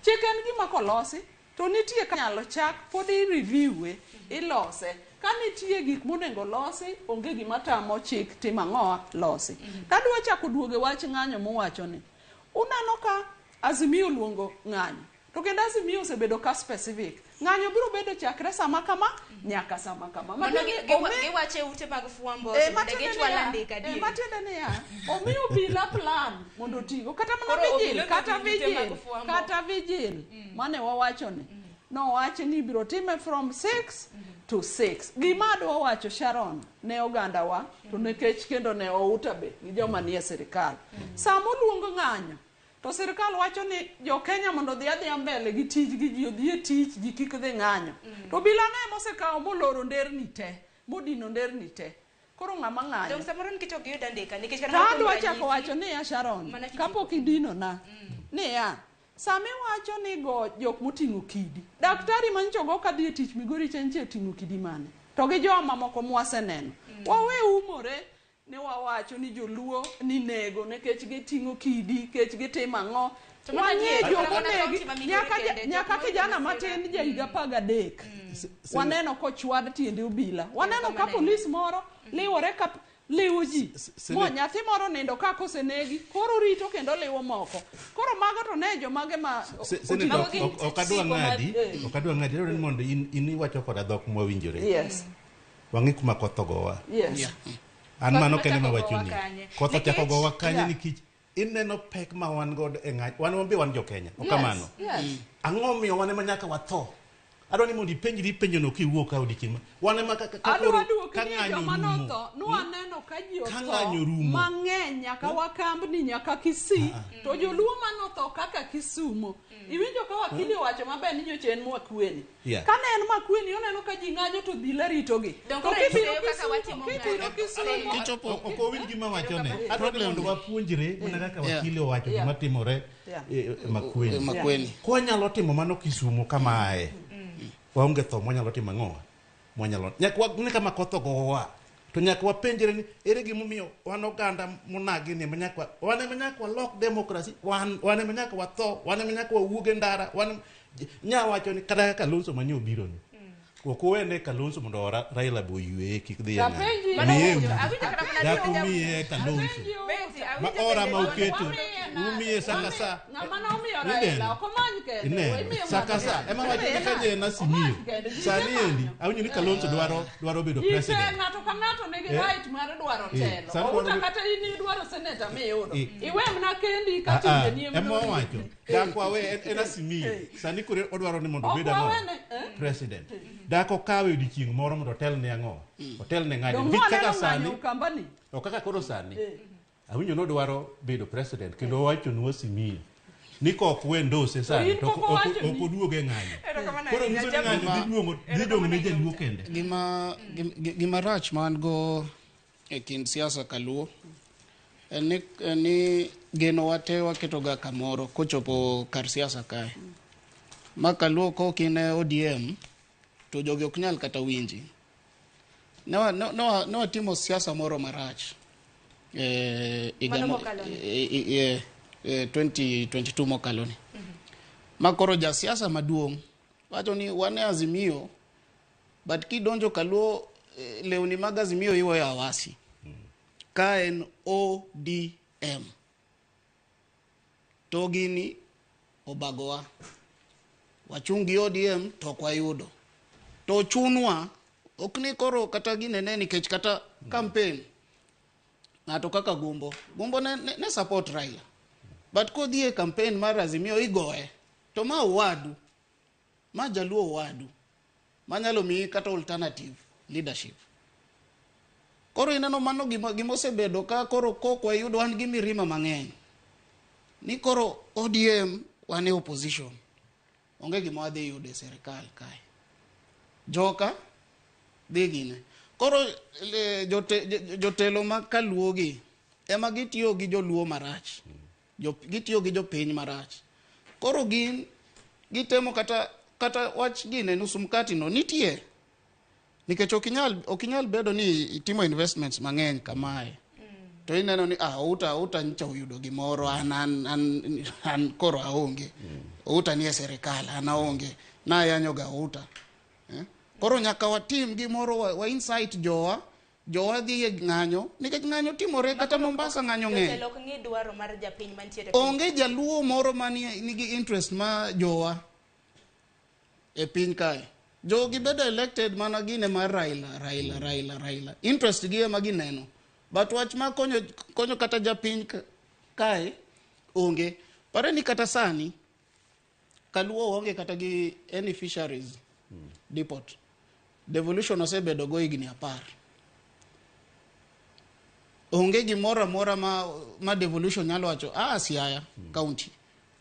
Chik en gima kolosi to nitie ka nyalo chak pod i review e ilose. Ka nitie gik monego losi, onge gima tamo chik timo ang'owa losi. Tadwa chako duogo e wach ng'anyo mowacho ni. Uneno ka Azimio luongo ng'anyo. To kendo Azimio osebedo ka specific. Ng'anyo biro bedo chakre sama kama nyaka sama kama. Mano Matiende giwacho e ute mag fwambo, bende gichwalo andika adier. Matiende niya, omiyo obila plan mondo otigo. Kata mana Koro vigil, obila kata omiyo ute mag vigil, fwambo. kata vigil. Mane wawacho ni. Nowacho ni ibiro time from 6 to 6. Gima adwa wacho Sharon ne oganda wa, to nikech kendo ne outa be gi joma nie sirikal. Sama oluongo ng'anyo, to sirikal wacho ni jo Kenya mondo odhi adhiya mbele gi tijgi, ji odhi e tich, ji kik dhi ng'anyo. To obila ne mosekawo moloro nderni te, modino nderni te. Koro ng'ama ng'anyo? Dong samoro nikech ok giyud andika, nikech kata To mana kuom adwa chako ranyisi wacho niya Sharon, Mana kitieko. kapok idino na, niya, sama iwacho ni go jok moting'o kidi, daktari manyicho go kadhi e tich Migori cha nyiche oting'o kidi mane? To gi joma moko mwaseneno. Wawe umore ni wawacho ni joluo ni nego nikech giting'o kidi, nikech gitimo ang'o. To mano Wang'e adier, jok kata mana onegi, kaunti ma Migori kende, jok nyaka ma kijana oyudo masira. matin ja higa 13. Waneno kochwad tiende obila. Waneno ka Kamano. polis moro liwore ka liwo ji. Mo nyathi moro nindo ka kosenegi, koro rito kendo liwo moko. Koro mago to ne jomage ma Senator, Mago gin ok adwa tipo mag- ng'adi, ok adwa ng'adi, adwaro ni mondo in iwacho koda dhok mwawinjore. Yes. Wang'e kuma koth ogowa. Yes. Yeah. An Koth mano kende machako mawacho gowa ni. kanye? Koth ochako Nikech- gowa kanye Yeah. nikech ineno pek ma wan godo e ng'anyo. Wan be wan jo Kenya, ok kamano. Yes. Ang'o miyo wan ema nyaka watho? Adwa ni mondo ipenjri penjono kiwuok ka odiechieng' ma. Wan ema ka Adwa koro duoki ka ni ng'anyo joma rumo. notho, nwaneno ka ji Ka otho ng'anyo rumo. mang'eny nyaka Wakambni, nyaka Kisii, to joluo manotho kaka Kisumo. Iwinjo ka wakili owacho maber ni nyocha en Makueni. Yeah. Kane en Makueni oneno ka ji ng'anyo to obila ritogi. Dong To koro kibiro iseyo kaka Kisumo, watimo kibiro ng'anyo. Kisumo, Kichopo Ok owinj gima wachone. Adwa ni mondo wapuonjre mana kaka Yeah. wakili owacho Yeah. gima timore Yeah. e Makueni. e Makueni. Kwanyalo timo mano Kisumo kamae. Waonge tho mwanyalo timo ang'o? Mwanyalo. Nyaka wang'e kama koth ogowa. To nyaka wapenjre ni ere gimomiyo wan oganda monagi ni ema nyaka wan ema nyaka walok demokrasi, wan ema nyaka watho, wan ema nyaka wawuog e ndara, wan nya wacho ni kata kaka Kalonzo manye obiro ni. Ok uwene Kalonzo mondo Raila be oyweye kik dhi e ng'anyo. Apenji. Mano Miye awinjo, uru. awinjo kata mana Dak ni- umiye Kalonzo. Benzi, Ma awinjo ora bende ma mano- uketo, Wamiye nade? umiye saka sa. Ng'ama nomiyo Ineno. Raila ok omany kende. Ineno, Imiyo saka ng'ato sa, kende. ema wacho ni Imiye ka nade? en Azimio. Omany kende. Ji Sani te endi, manyo. awinjo ni Kalonzo dwaro bedo Ji te, president. ng'ato ka ng'ato nigi right mar dwaro telo. Sani Outa dwaro- kata in idwaro seneta miyudo. Eh. Iwemna kendi ka Ah, ah, timbeni ema ema noriembi. owacho. Dak wawe en Azimio. Sani koro odwaro ni mondo Ok obed ang'o? wawene, eh? President. Dak okawe odiochieng' moro mondo otel ne ang'o? Otel ne ng'anyo. Dong' Nikech nwaneno kaka ng'anyo sani, Ukambani. to kaka koro sani, awinjo nodwaro bedo president kendo owacho nu Azimio ni kok we ndose sani in to pok owachoni. ok oduog e ng'anyo. Erokamano Koro ahinya, nyiso ni ng'anyo Jabu. dhi dong' ne jaluo kende. Gima rach ma an go e kind siasa kaluo en ni geno wate waketo ga kamoro kochopo kar siasa kae. Ma kaluo kok in e ODM to jogi ok nyal kata winji. Ne watimo siasa moro marach. Mano mokalo ni. 2022 mokalo ni. Ma koro jasiasa maduong' wacho ni wan e Azimio, but kidonjo Kaluo, lewni mag Azimio iweyo awasi. Ka en ODM. To gini obagowa. Wachung' gi ODM to ok wayudo. To chunwa, ok ni koro kata ginene nikech kata campaign ng'ato kaka Gumbo. Gumbo ne support Raila. But kodhi e campaign mar Azimio igoye. To ma owadu, ma jaluo owadu, manyalo miyi kata alternative leadership. Koro ineno mano gima osebedo ka koro kok wayudo wan gi mirima mang'eny. Ni koro ODM wan e opposition. Onge gima wadhi yudo e sirikal kae. Joka dhi gine. Koro jotelo ma kaluo gi ema gitiyo gi joluo marach. Gitiyo gi jopiny marach. Koro gin gitemo kata wach gine nusu mkati no nitie. Nikech ok inyal bedo ni itimo investments mang'eny kamae. To ineno ni outa nyocha oyudo gimoro an koro aonge. Outa ni e sirikal an aonge. Nayanyo ga outa. Eh? Koro nyaka watim gimoro wa incite jowa jowa dhi e ng'anyo nikech ng'anyo timore kata Mombasa ng'anyo ng'eny. Jotelo ok ng'i dwaro mar japiny mantiere piny. Onge jaluo moro mani nigi interest ma jowa e piny kae. Jogi bedo elected mana gine mar Raila, Raila, Raila, Raila. Interest gi ema gineno. But wach ma konyo kata japiny kae onge. Pare ni kata sani Kaluo onge kata gi any fisheries depot. Devolution osebedo go higni 10. Onge gimoro amora ma devolution nyalo wacho Siaya County.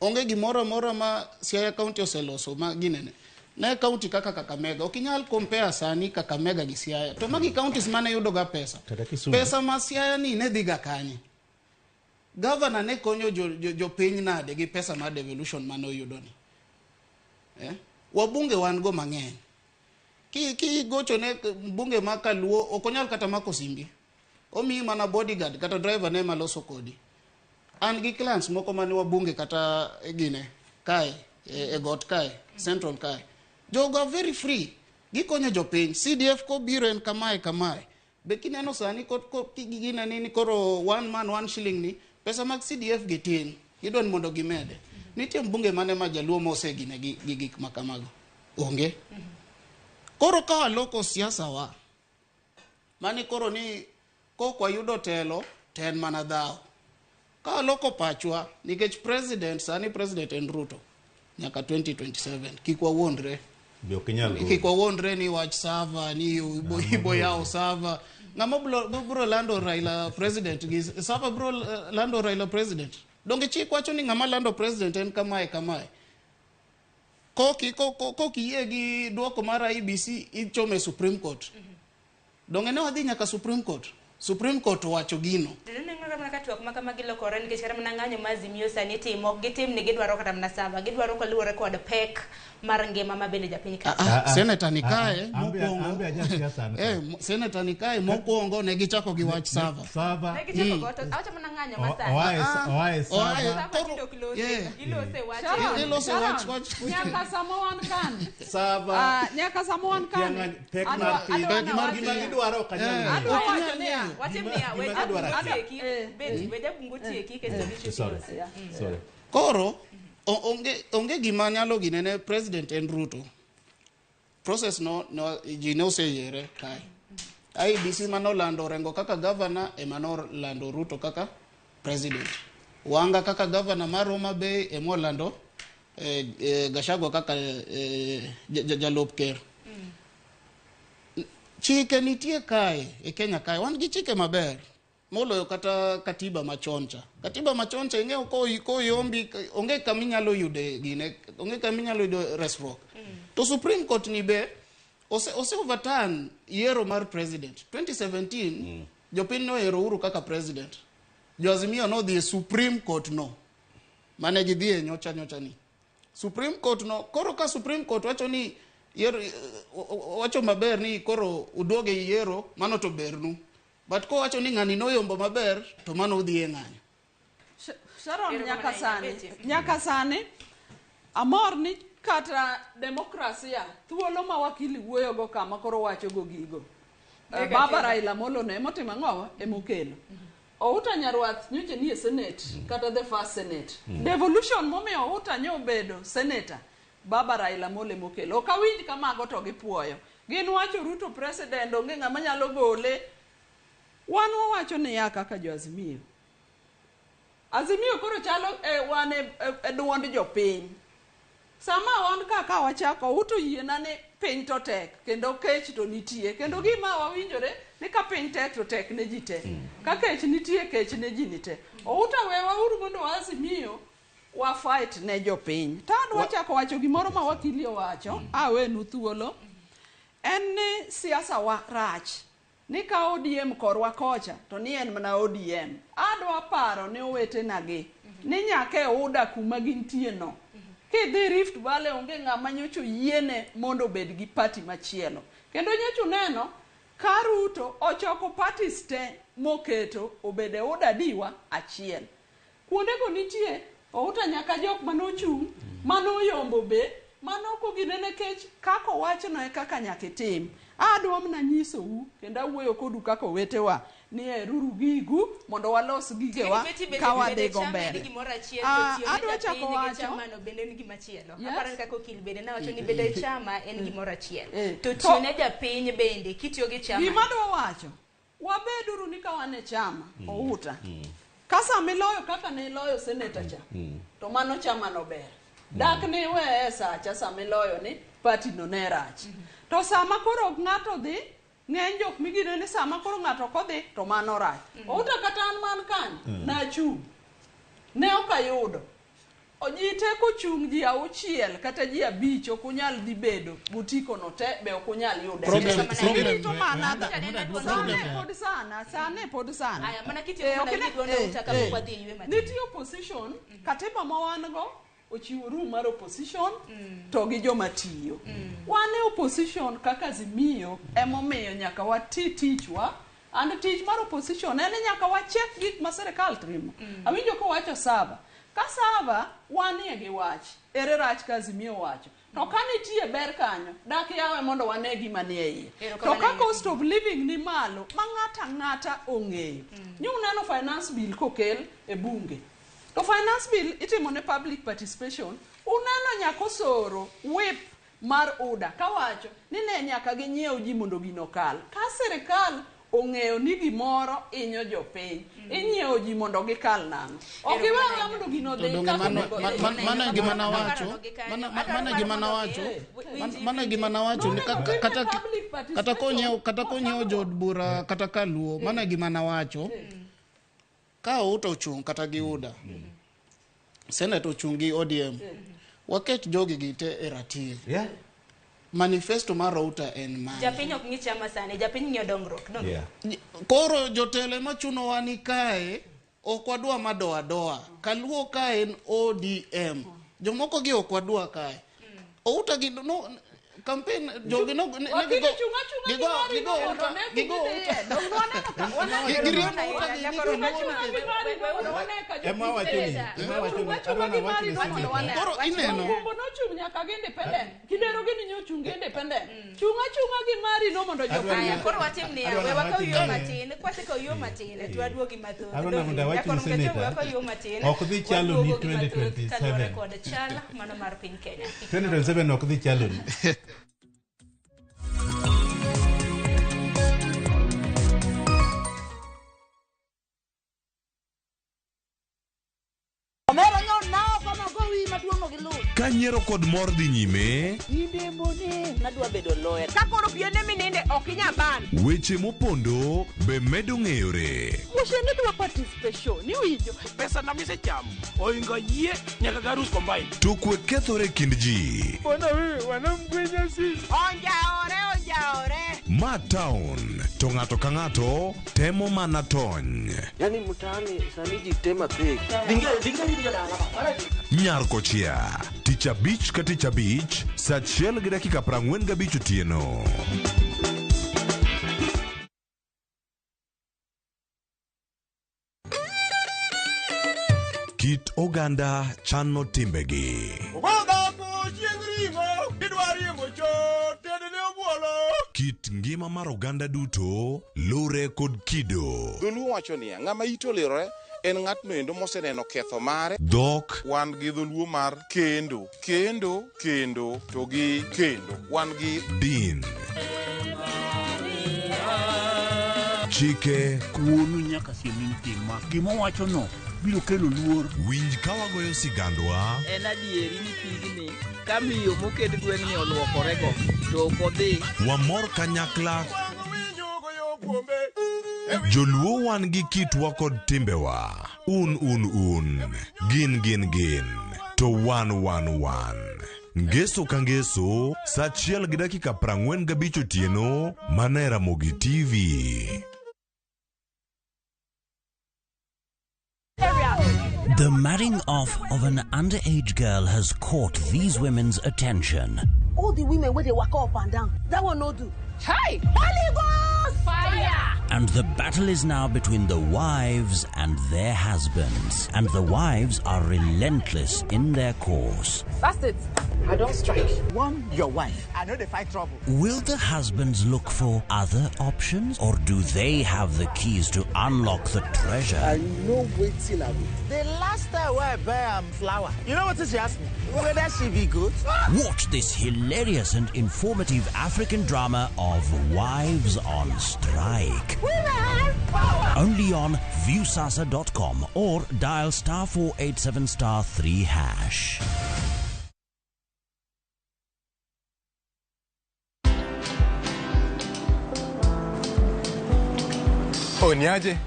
Onge gimoro amora ma Siaya County oseloso ma ginene. Ne county kaka Kakamega, ok inyal compare sani Kakamega gi Siaya. To magi counties mane yudo ga pesa. Kata Kisumu. Pesa ma Siaya ni ne dhi ga kanye? Governor ne konyo jopiny nade gi pesa mar devolution mane oyudo ni? Eh? Wabunge wan go mang'eny. Ki gocho ne mbunge ma Kaluo ok onyal kata mako simbi. Omiyi mana bodyguard kata driver ne maloso kodi. An gi clients moko mane wabunge kata gine kae e got kae central kae. Jogo are very free. Gikonyo jopiny. CDF kobiro en kamae kamae. Be kineno sani gine ni koro one man one shilling ni pesa mag CDF gi tin. Gidwa ni mondo gimede. Nitie mbunge mane ma jaluo mosegine gi gik ma kamago? Onge. Koro ka waloko siasa wa, mani koro ni kok wayudo telo to en mana dhawo. Ka waloko pachwa, nikech president sani president en Ruto nyaka 2027, kik wawuondre. Be ok inyal golo. Kik wawuondre ni wach server ni ibo yawo server. Ng'ama bro lando Raila president gi server bro lando Raila president. Donge chik wacho ni ng'ama lando president en kamae kamae. Koki yie gi duoko mar IEBC ichome Supreme Court. Donge ne wadhi nyaka Supreme Court? Supreme Court owacho gino. To ineno kata mana ka twak ma kamagi lokore nikech kata mana ng'anyo ma Azimio sani timo ok gitim ni gidwaro kata mana server gidwaro kaluwore kod pek mar ngima ma bende japiny ka. Senator ni kae Ambe mokwongo. aja siasa an Eh, senator ni kae mokwongo ne gichako gi wach server. Server. Ne gichako go to awacho mana ng'anyo ma sani. Oae Oae. server. Server tinde ok lose. Ilose wach. Sharon, Ilose Sharon, wach- nyaka sama wan kani Server. Nyaka sama wan kani Tiang'any- pek Adwa- mar piny. adwa Pek mar nawachi- Gima gidwaro ok anyal Eh. ng'eyo. Adwa Ok wacho inyal niya, ng'eyo. Watim Gima- niya, gima we gidwaro jabungu akia. tieki. Betty, we jabungu tieki kasto gichopo Sorry. ilose. Sorry. Koro onge gima nyalo ginene president en Ruto. Process no ji ne oseyiere kae. IEBC manolando Orengo kaka governor ema nolando Ruto kaka president. Wanga kaka governor mar Homa Bay emolando Gachagua kaka jalup ker. Chike nitie kae e Kenya kae wan gi chike maber moloyo kata katiba machon cha. Katiba machon cha ing'eyo koyombi onge kama inyalo yude gine onge kama inyalo yude resruok. To Supreme Court ni be ose overturn yiero mar president 2017. Jopiny noyiero Uhuru kaka president. Jo Azimio nodhi e Supreme Court no mane gidhiye nyocha nyocha ni Supreme Court no. Koro ka Supreme Court wacho ni yiero wacho maber ni koro uduoge yiero mano to bernu, but kowacho ni ng'ani noyombo maber to mano udhi e ng'anyo. Sharon, Erokamano nyaka ahinya, sani Betty. nyaka sani. Amor ni kata demokrasia thuolo ma wakili wuoyogo kama koro wachogo gigo. Baba Raila Amolo ne emotimo ang'owa emokelo. Outa Nyarwath nyocha nie Senate kata the first Senate. Devolution momiyo Outa nyobedo senator Baba Raila Amolo emokelo. Ok awinj ka mago to gipuoyo. Gin wacho Ruto president onge ng'ama nyalo gole. Wan wawacho niya kaka jo Azimio. Azimio koro chalo e, wan e, e, e duond jopiny. Sama wan ka ka wachako Outa oyiena ni piny to tek kendo kech to nitie kendo gima wawinjore ni ka piny tek to tek ne ji te. Ka kech nitie kech ne ji ni te. Outa wewa uru mondo wa Azimio wa fight ne jopiny. To adwa chako wacho gimoro ma wakili owacho, awenu thuolo. En ni siasa wa rach. Ni ka ODM korwa kocha to ni en mana ODM. Adwa paro ne owetena gi ni nyaka e UDA kuma gintie no. Kidhi Rift Valley onge ng'ama nyocha oyiene mondo obed gi party machielo. Kendo nyocha uneno ka Ruto ochoko parties te moketo obedo e UDA diwa achiel. Kuondego nitie Outa nyaka jok manochung' manoyombo be mano ok ogine nikech kaka owachno e kaka nyaka itim. Adwa mana nyisou kendo awuoyo kodu kaka owetewa ni heruru gigu mondo walos gigewa ka wadhigo mbele. Adwa chako wacho chamano bende en gima chielo. Yes. Aparo ni kaka okil bende nawacho ni bedo e chama en gimoro achiel. Eh. To tiyo ne japiny bende kitiyo gi chama. Gima adwa wacho, wabeduru ni ka wan e chama, Outa. Ka sama iloyo kaka ne iloyo seneta cha, to mano chama no ber. Dak ni iweye e sacha sama iloyo ni party no ne rach. To sama koro ng'ato dhi, ng'eny jok migine ni sama koro ng'ato ok odhi, to mano rach. Outa kata an man kanyo, nachung'. Ne ok ayudo. Ji te kochung' ji auchiel kata ji abich ok unyal dhi bedo butiko no te be ok unyal yude. Irito mana sane pod sana, sane pod sana. Aya, mana kitieko mana gi duond Outa kapok wadhi e ywe matin. Nitie opposition, katiba ma wan go ochiwo room mar opposition to gi joma tiyo. Wan e opposition kaka Azimio emomiyo nyaka wati tichwa. And tich mar opposition en ni nyaka wachek gik ma sirikal timo. Awinjo kowacho sava. Ka sava wanie gi wach, ere rach ka Azimio wacho. To ka nitie ber kanyo, dak yawe mondo wane gima nie iye. To ka cost of living ni malo, ma ng'ato ang'ata ong'eyo. Nyo uneno finance bill kokel e bunge. To finance bill itimo ne public participation, uneno nyaka osoro whip mar UDA kawacho ni ne nyaka ginyiew ji mondo gino okal. Ka sirikal ong'eyo ni gimoro inyo jopiny, inyiewo ji mondo gikal nang'o? Ok iwewa mondo gino odhi kaka onego odhi. Mano e gima nawacho, mano e gima nawacho, mano e gima nawacho ni kata kata konyiewo kata konyiewo jood bura kata kaluo, mano e gima nawacho. Ka Outa ochung' kata gi UDA, Senate ochung' gi ODM, waket jogi gi te e ratil. Manifesto mar Outa en mane? Japiny ok ng'i chama sani, japiny ng'iyo dongruok. Donge? Koro jotelo ema chunowa ni kae ok wadwa madoa doa. Kaluo kae en ODM. Jomoko gi ok wadwa kae. Outa gi no campaign jogi no ne Wakili gigo chung' achung'a gigo gi mari gigo no mondo Outa ne gigo gidhi Outa iye. Dong' waneno ka waneno Giriembo Outa gi Chung' achung'a gi mari no mondo wane ka Ema wacho ni, ema wacho ni, Chung' achung'a gi mari no mondo wane. Koro ineno. Ogumbo nochung' nyaka gi independent. Kidero gini nyochung' gi independent. Chung' achung'a gi mari no mondo jopiny. Aya, koro watim niya, Adwa we na wakaw wach yo ni- matin, kwasekaw yo matin, to waduogi mathoth. Adwa na mondo awach ni Jakor Mkecho, senator, we wakaw yo matin, ok dhi chalo ni waduogo gi mathoth 2027. kaluwore kod chal mano mar piny Kenya. 2027 ok dhi chalo ni. Omera nyo nao kama gowi maduong' no gi luth. Ka nyiero kod mor dhi nyime, Nadwa bedo lawyer. Ka koro piene mininde ok inyal ban. weche mopondo be medo ng'eyore. Moshe ne dwa participation, iwinjo. Pesa na misechamo oingo yie nyaka garus combine. To kwe kethore e kind ji. Onjaore, onjaore. Ma town to ng'ato ka ng'ato temo mana tony. Yani mtaani sani ji tema pek. Nyar kochia, tich abich ka tich abich, saa achiel gi dakika 45 otieno. Kit oganda chano timbegi. Ogoyo Chieng' ring'o, idwa riembo chot, tedne obuolo. Kit ngima mar oganda duto lure kod kido. Dholuo wacho niya, ng'ama ite olirore en ng'atno endo moseneno ketho mare. Dhok. Wan gi dholuo mar kendo, kendo, kendo to gi kendo. Wan gi Din. Chike. Wuonu nyaka siem ni nitie ma. Gima owachono biro kelo luor. Winj ka wagoyo sigandwa. En adieri ni pigni ka miyo moket gweng'ni oluokorego to ok odhi. Wamor kanyakla. Joluo wan gi kitwa kod timbewa. Un un un. Gin gin gin. To wan wan wan. Ngeso ka ngeso, sa achiel gi dakika 45 otieno, mana e Ramogi TV. The marrying off of an underage girl has caught these women's attention. All the women wey dey waka up and down, that one no do. Hi! Holy Ghost! Fire! And the battle is now between the wives and their husbands. And the wives are relentless in their course. That's it. I don't strike. One, your wife. I know they fight trouble. Will the husbands look for other options, or do they have the keys to unlock the treasure? I know waiting I will. The last time I buy am flower, you know what she asked me? Whether she be good? Watch this hilarious and informative African drama of Wives on Strike. Women power! Only on viewsasa.com or dial *487 *3#. Oh, niaje?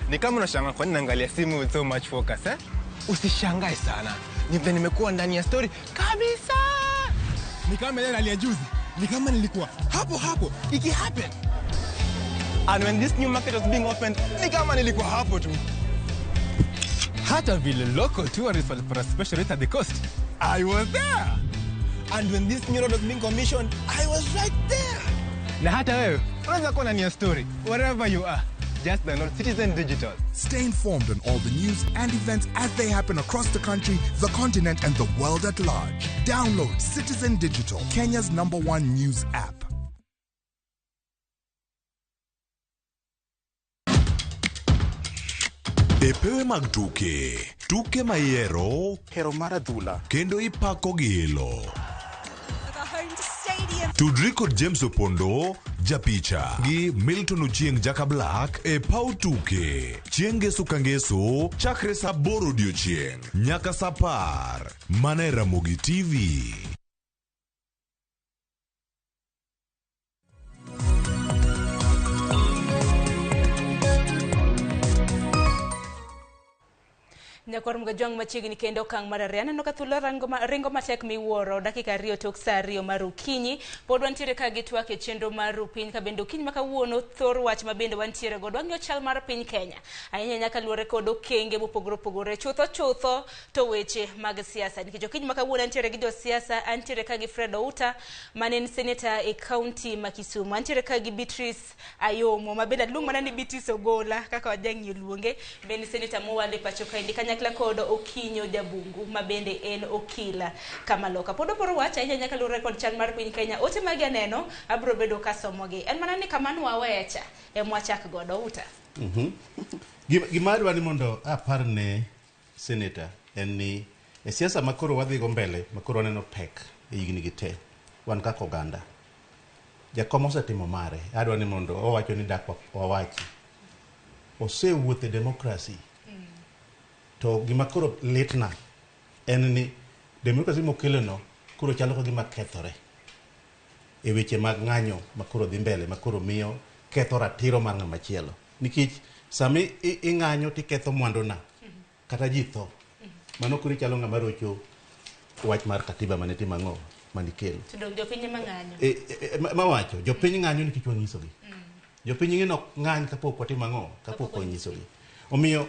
Ni kama unashangaa kwa nini naangalia simu with so much focus, eh? Usishangae sana. Ni vile nimekuwa ndani ya story kabisa. Ni kama ile rally ya juzi. Ni kama nilikuwa hapo hapo iki happen. And when this new market was being opened, ni kama nilikuwa hapo tu. Hata vile local tourists walipata special rate at the coast, I was there. And when this new road was being commissioned, I was right there. Na hata wewe unaweza kuwa ndani ya story wherever you are. Just download Citizen Digital. Stay informed on all the news and events as they happen across the country, the continent, and the world at large. Download Citizen Digital, Kenya's #1 news app. E pewe mag tuke, tuke mayiero, hero mar adhula, kendo ipako gi ilo. Tudri kod James Opondo, japicha, gi Milton Ochieng Jaka Black e paw tuke. Chieng' ngeso ka ngeso, chakre saa 8 odiochieng' nyaka saa 10. Mana e Ramogi TV. Nyakwar Mgajwang' machiegni kendo okang' mar ariyo. Aneno ka thuolo ringo matek miwuoro dakika 2 tok saa 2 mar okinyi. Pod wantiere ka gi twak e chenro mar piny ka bende okinyi ma kawuono thor wach ma bende wantiere godo. Wang'iyo chal mar piny Kenya. Ahinya nyaka luwore kod okenge mopogore opogore. Chutho chutho to weche mag siasa. Nikech okinyi ma kawuono antiere gi josiasa, antiere ka gi Fred Outa mane en seneta e kaunti ma Kisumu. Antiere ka gi Beatrice Ayomo ma bende aluong mana ni Beatrice Ogola kaka wajang'iyo luonge. Bende seneta mowal e pacho kaendi kanyakla kod Okinyo Jabungu ma bende en okila Kamaloka. Pod oporo wach ahinya nyaka luwore kod chal mar piny Kenya. Ote magi aneno abiro bedo kasomogi. En mana ni kama nwawecha ema wachak godo Outa. Gima adwa ni mondo apar ne seneta en ni e siasa makoro wadhigo mbele, makoro waneno pek e higni gi te, wan kaka oganda. Jakom osetimo mare, adwa ni mondo owacho ni dak wawachi. Osewuotho e democracy. To gima koro litna en ni democracy mokeleno koro chalo ka gima kethore e weche mag ng'anyo makoro dhi mbele, makoro miyo ketho ratiro mar ng'ama chielo. Nikech sami ing'anyo tiketho mwanduna kata ji tho, mano koro ichalo ng'ama rocho wach mar katiba mane timo ang'o manikelo. To dong jopiny ema ng'anyo. Mawacho jopiny ng'anyo nikech wanyisogi. Jopiny ng'e nok ng'any kapok watimo ang'o, kapok wanyisogi. Omiyo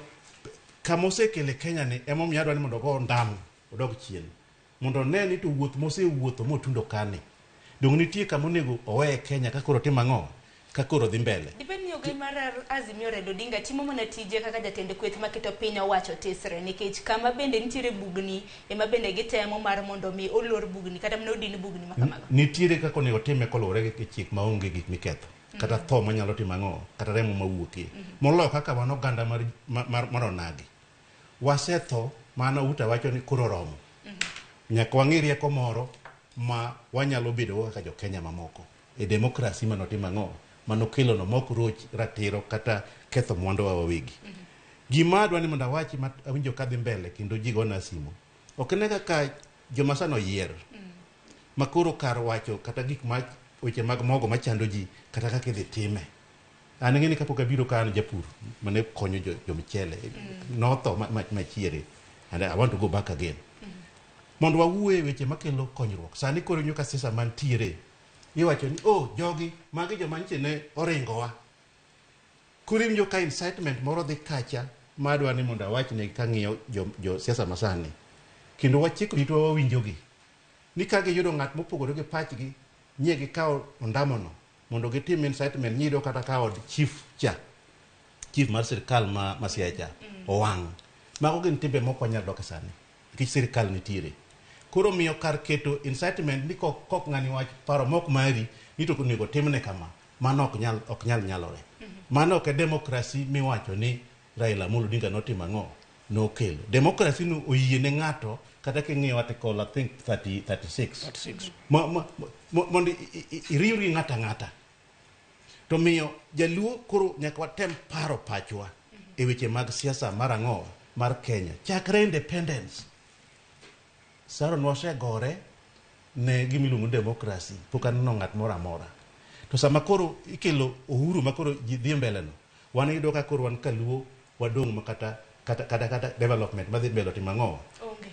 kama osekele Kenya ni emomiyo adwa ni mondo ogo ondamo odog chien mondo one ni to wuoth mosewuotho motundo kane dong nitie kama onego oweye Kenya ka koro timo ang'o, ka koro dhi mbele. Dibed ni Migai mar Azimio Raila Odinga timo mana tije kaka jatend kweth maketo piny owacho tisre nikech kama bende nitiere bugni ema bende gitemo mar mondo mi olor bugni kata mana odin bugni ma kamago. Nitiere kaka onego time koluwore gi chik maonge gik miketho kata tho manyalo timo ang'o kata remo mawuokie moloyo kaka wan oganda mar, mar, mar onagi wasetho mana Uta wacho ni koro romo nyaka wang'i rieko moro ma wanyalo bedogo kaka jokenya mamoko e demokrasi manotimo ang'o manokelono mok roch ratiro kata ketho mwanduwa wawegi gima adwa ni mondo awachi ma awinjo kadhi mbele kendo ji gona simu ok ne kaka joma sani oyier ma koro kar wacho kata gik ma weche mag mogo machando ji kata kaka idhi time an ing'e ni kapok abiro ka an japur mane konyo jo, jo michele notho ma, ma, machiere and I want to go back again mondo wawuoye weche makelo konyruok sani koro inyo ka siasa mantiere iwacho ni oh jogi magi joma nyiche ne oringowa koro iwinjo ka incitement moro dhi kacha madwa ni mondo awachne kang'iyo jo, jo siasa masani kendo wachiko itwa wawinjogi ni ka giyudo ng'at mopogore gi pachgi nye gikawo ondamono mondo gitim incitement nyiyudo kata ka od chief cha chief mar sirikal ma, ma Siaya cha owang' mago gin timbe mok wanyal dok e sani nikech sirikal nitiere koro miyo kar keto incitement ni kok, kok ng'ani wach paro mok mari ni to onego timne kama mano ok nyal, ok nyal nyalore mano ok e demokrasi miwacho ni Raila Amolo Odinga notimo ang'o nokelo demokrasi no oyie ne ng'ato kata king'iyo article I think 30, 36 36. ma, ma, ma, mondo iriwri gi ng'ato ang'ata to miyo jaluo koro nyaka watem paro pachwa e weche mag siasa mar ang'o mar Kenya chakre independence Sharon wasegore ne gimiluongo ni demokrasi pok aneno ng'at moro amora to sama koro ikelo uhuru ma koro ji dhi mbele no wan iyudo ka koro wan kaluo wadong' ma kata kata kata kata development madhi mbele otimo ang'o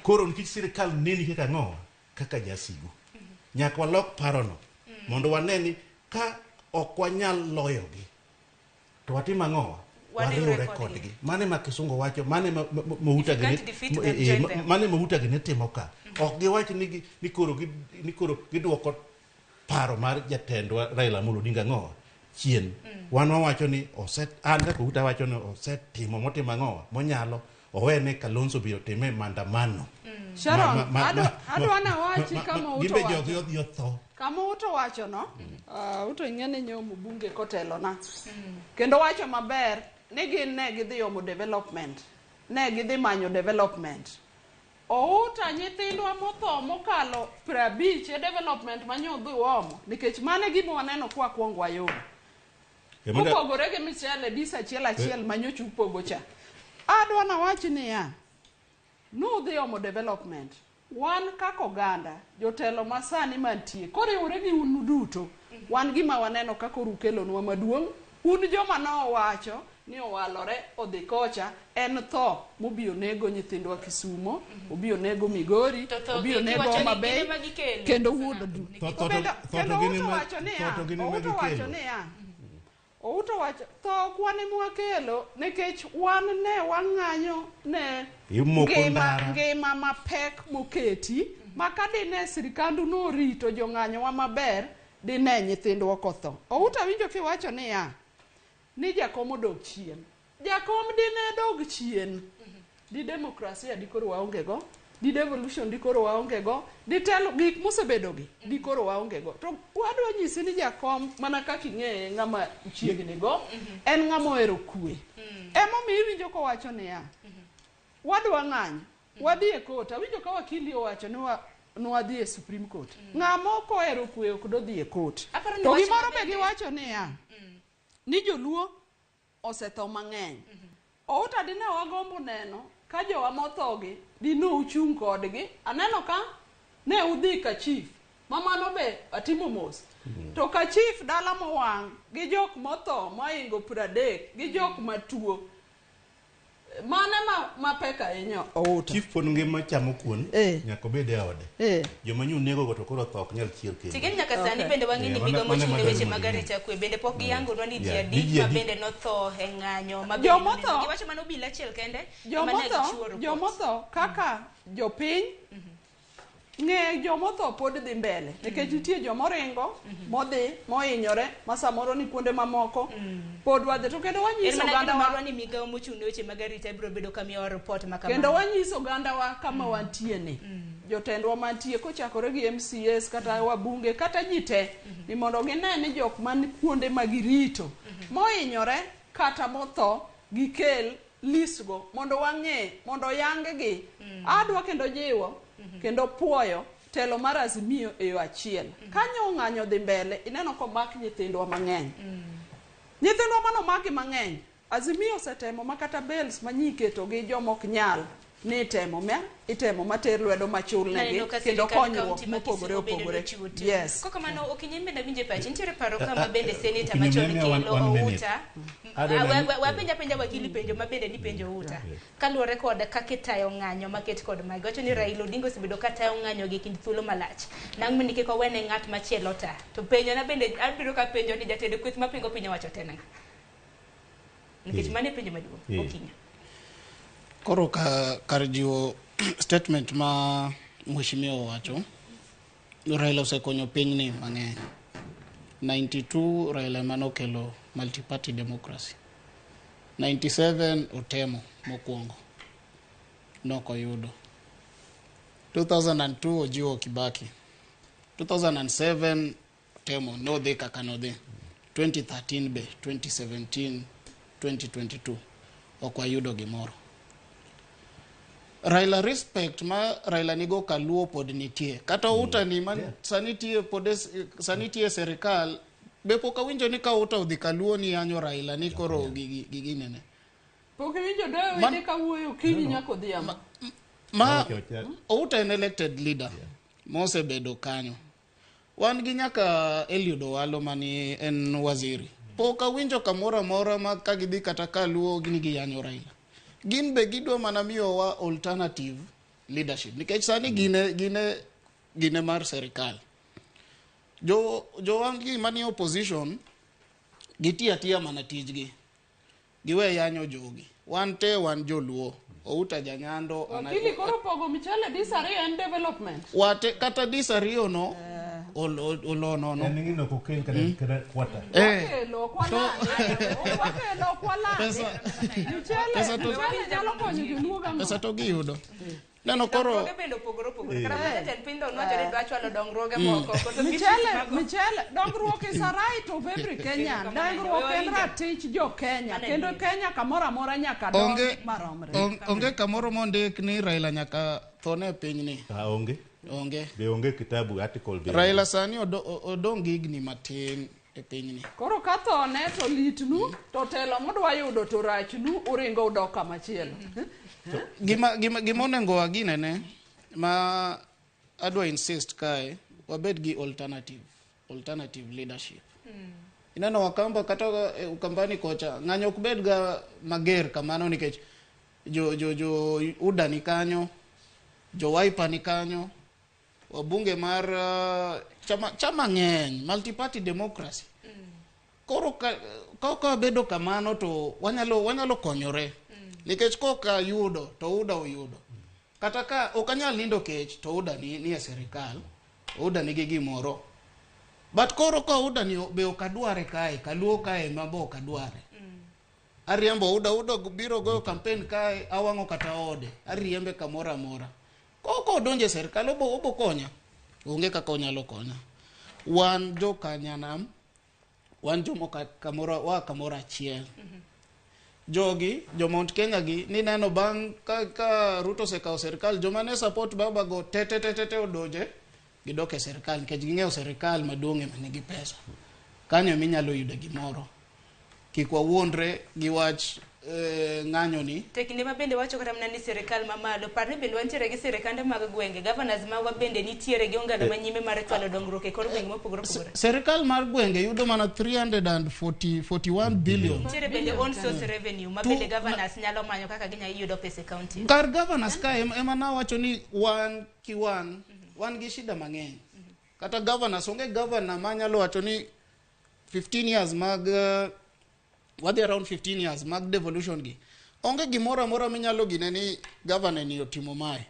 koro nikech sirikal neni kaka ang'o kaka jasigu nyaka walok parono mondo wane ni ka ok wanyal loyogi to watim ang'o Wariwre wariwre kodgi. kodgi mane ma kisungu wacho mane ma ma- ma- Mouta If you gini can't defeat them, eh, eh, join ma- them. mane Mouta gini timo ka ok giwach ni gi- ni koro gi ni koro gidwoko paro mar jatendwa Raila Amolo Odinga ang'o chien wan wawacho ni ose an kaka Outa wacho ni osetimo motimo ang'o monyalo owene Kalonzo biro time maandamano Sharon, Ma- ma- ma- ma- adwa nawachi ma- ma- kama gin be Outa jogi wacho. odhi otho Kama Outa wacho no, Outa ing'e ni nyomo bunge kotelona. Kendo wacho maber ni gin ne gidhi omo development. Ne gidhi manyo development. Outa nyithindwa motho mokalo 50 e development manyo dhi omo nikech mano e gima waneno kwa kwongo wayudo. Kopogore gi michele dis achiel achiel manyocha upogo cha. Adwa nawach niya, nudhi omo development. Wan kaka oganda, jotelo masani mantie, koriwore gi un duto, wan gima waneno ka koro ukelonwa maduong', un joma nowacho ni owalore odhi kocha, en tho mobiro nego nyithindwa Kisumo, obiro nego Migori, To tho obiro gi nego iwacho ni Homa gin Bay, ema gikelo. kendo wuod du. Tho- tho- Kendo tho- kendo to gin Outa ema- wacho niya, tho to gin ema Outa wacho gikelo. niya, Outa wacho, tho ok wan ema wakelo nikech wan ne wang'anyo ne Imoko ngima, ndara. ngima mapek moketi ma ka dine sirikandu norito jong'anyowa maber dine nyithindwa ok otho. Outa winjo kiwacho niya ni jakom odok chien. Jakom dine dog chien di demokrasia di koro waonge go, di devolution di koro waonge go, di telo gik mosebedo gi di koro waonge go. To wadwa nyisi ni jakom mana kaka ing'eye ng'ama chiegni go en ng'ama ohero kwe. Emomiyo iwinjo kowacho niya wadwa ng'anyo wadhi e court awinjo ka wakili owacho ni wa nwadhi e Supreme Court. Ng'ama ok ohero kwe ok dodhi e court. Aparo ni To wach gimoro ma be giwacho niya ni joluo osetho mang'eny. Outa dine wagombo neno ka jowa mothogi dine uchung' kodgi. Aneno ka ne udhi ka chief ma mano be atimo mos. To ka chief dala mowang' gi jok motho mohingo 30 gi jok matuo mane ma mapek ahinya Outa. Chief pod ngima chamo kuon Eh. nyaka obed e ode Eh. joma nyo nego go to koro tho ok nyal chier kendo Tigeni nyaka sani Okay. bende wang'e ni Yeah, migao mano- mochung' ne mano weche ema mag dwarore. arita kwe bende pok giyangonwa ni ji Yeah, adi ni ji ma adi. bende notho e ng'anyo ma bende Jomotho- noneno. Giwacho mana obila achiel kende ema ne gichiwo Jomotho report. jomotho kaka jopiny Ng'e jomotho pod dhi mbele nikech nitie jomoringo modhi mohinyore ma samoro ni kuonde mamoko pod wadhi to kendo En wanyiso mana geno ogandawa marwa ni migawo mochung' ne weche mag arita biro bedo ka miyowa report ma kamano. kendo wanyiso ogandawa kama wantie ni jotendwa mantie kochakore gi MCAs kata wabunge kata ji te ni mondo gine ni jok man kuonde ma girito mohinyore kata motho gikel list go mondo wang'e mondo oyang gi adwa kendo jiwo kendo puoyo telo mar Azimio e yo achiel kanyo ng'anyo dhi mbele ineno komak nyithindwa mang'eny nyithindwa manomaki mang'eny Azimio osetemo ma kata bails ma nyiketo gi joma ok nyal ni itemo ma itemo mater lwedo machul negi Naneno ka kendo sirikal konyruok kaunti ma mopogore Kisumu bende opogore nochiwo tich. yes Kokamano okinyi bende awinjo e pachi nitiere paro kama bende seneta Okinyi machon miya kelo one minute. Outa. Adwa Wapenja penja wakili penjo ma bende nipenjo Outa. Kaluwore kod kaka itayo ng'anyo maket kod magi. Wacho ni Raila Odinga osebedo ka tayo ng'anyo gi kind thuolo malach. Nang' mondo kik owene ng'at machielo ta. To penjo na bende abiro ka penjo ni jatend kweth mapingo piny owacho te nang'a. Nikech mano e penjo maduong' okinyi. Koro ka, kar jiwo statement ma mheshimiwa owacho, Raila osekonyo pinyni mang'eny. 92 Raila ema nokelo multi-party democracy. 97 otemo mokwongo, nokoyudo. 2002 ojiwo Kibaki. 2007 otemo nodhi kaka nodhi. 2013 be, 2017, 2022 ok wayudo gimoro. Raila respect ma Raila nigo kaluo pod nitie. Kata Outa ni man sani tie pod sani tie serikal be pok awinjo ni ka Outa odhi kaluo ni yanyo Raila ni koro gigi gigi nene. pok iwinjo doyo wede kawuoyo okinyi nyaka odhiambo Ma Outa en elected leader mosebedo kanyo. Wan gi nyaka Eliud Owalo mani en waziri. Pok awinjo kamoro amora ma ka gidhi kata kaluo ni giyanyo Raila. Gin be gidwa mana miyowa alternative leadership nikech sani gine gine gine mar serikal. Jo jowangi manie opposition gitiyo atiya mana tijgi. Giwe yanyo jogi. Wan te wan joluo. Outa janyando ana- wakili koro pogo michele dis ariyo en development wate kata dis ariyo no olo nono. En ng'ino ok okel kata kwata. Wakelo ok walande wakelo ok walande michele Pesa to- michele nyalo konyo joluo gang'o Pesa to giyudo. Neno koro Dongruoge bende opogore opogore. Kata mana jatend piny to nowacho ni dwa chwalo dongruoge moko. Koso michele mago- michele dongruok is a right of every Kenyan dongruok en ratich jo Kenya kendo Kenya kamoro amora nyaka dong onge maromre onge kamoro mondik ni Raila nyaka thone e pinyni. Onge. Onge. Be onge kitabu article be. Raila sani odong' gi higni matin e pinyni. koro ka thone to litnu to telo modwa yudo to rachnu uringo udok kamachielo Gima gima gima onego waginene ma adwa insist kae wabed gi alternative leadership. Ineno Wakamba kata Ukambani kocha ng'anyo ok bed ga mager kamano nikech jo jo jo UDA ni kanyo, jo Wiper ni kanyo, wabunge mar chama ng'eny, multi-party democracy. Koro ka ka wabedo kamano to wanyalo konyore. Nikech koka yudo to UDA oyudo. Kata ka ok anyal nindo kech to UDA ni e serikal, UDA nigi gimoro. But koro ka UDA ni be ok adware kae, kaluo kae ma be ok adware. Ariembo UDA, UDA biro goyo campaign kae, awang'o kata ode, ariembe kamoro amora. Koko odonjo e serikal obo konya. Onge kaka onyalo konya. Wan jokanyanam, wan jomoka kamoro wa kamoro achiel. Jogi, jo Mount Kenya gi, nineno bang' ka Ruto osekawo serikal, joma ne support baba go te te te te te odonje, gidok e serikal nikech ging'eyo serikal maduong' ema nigi pesa. Kanyo ema inyalo yude gimoro. Kik wawuondre gi wach ng'anyo ni. To kinde ma bende wacho kata mana ni sirikal mamalo, par ni bende wantiere gi sirikande mag gwenge, governors magwa bende nitiere gi ongalo manyime mar chwalo dongruok e kor gwenge mopogore opogore. Serikal mar gwenge yudo mana 341 billion. Nitiere bende own source revenue ma bende governors nyalo manyo kaka ginyalo yudo pesa e county. Kar governors ka ema nawacho ni wan ki wan gi shida mang'eny. Kata governors, onge governor manyalo wacho ni 15 years mag wadhi around 15 years mag devolution gi. Onge gimoro amora minyalo gine ni governor ni otimo mae.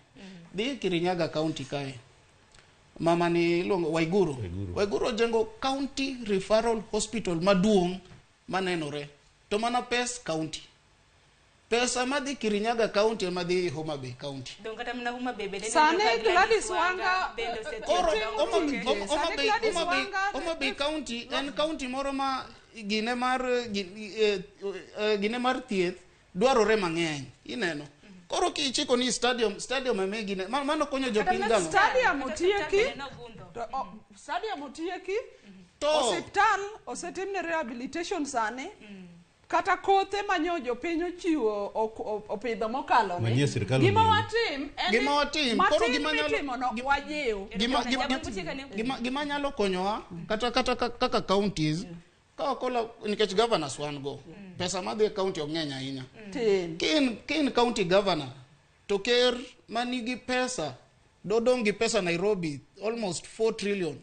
Dhi Kirinyaga county kae. Mama ni iluongo Waiguru. Waiguru ojengo county referral hospital maduong' manenore. To mana pes county. Pesa madhi Kirinyaga county ema dhi Homa Bay county. Dong kata mana Homa Bay bende Sani neno ka Gladys Wanga bende osetieko Koro dongruok Homa e. Homa- Homa Sani Bay Gladys Homa Bay Wanga- Homa Bay county en county moro ma gine mar gine mar thieth dwarore mang'eny ineno. Koro kichiko ni stadium stadium ema gine mano konyo jopiny gang'o. Stadium otieki. Bende nogundho. To, stadium otieki. To Osiptal osetimne rehabilitation sani. Kata kothe manyo jopiny ochiwo opidho mokalo ni. Manyie sirkal Gima onyiewo. watim en ni Gima watim, koro matin gima nyalo- mitimo no wajiw. gima gima gima gima nyalo konyowa kata kata kaka counties ka ok ola nikech governors wan go pesa madhi e county ok ng'eny ahinya. Tin. Ka in county governor to ker manigi pesa dodong' gi pesa Nairobi almost 4 trillion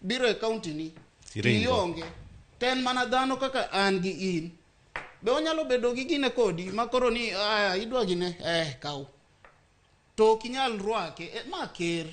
biro e county ni Siringo. ionge to en mana dhano kaka an gi in be onyalo bedo gi gine kodi ma koro ni aya idwa gine kaw to ok inyal rwake ma ker.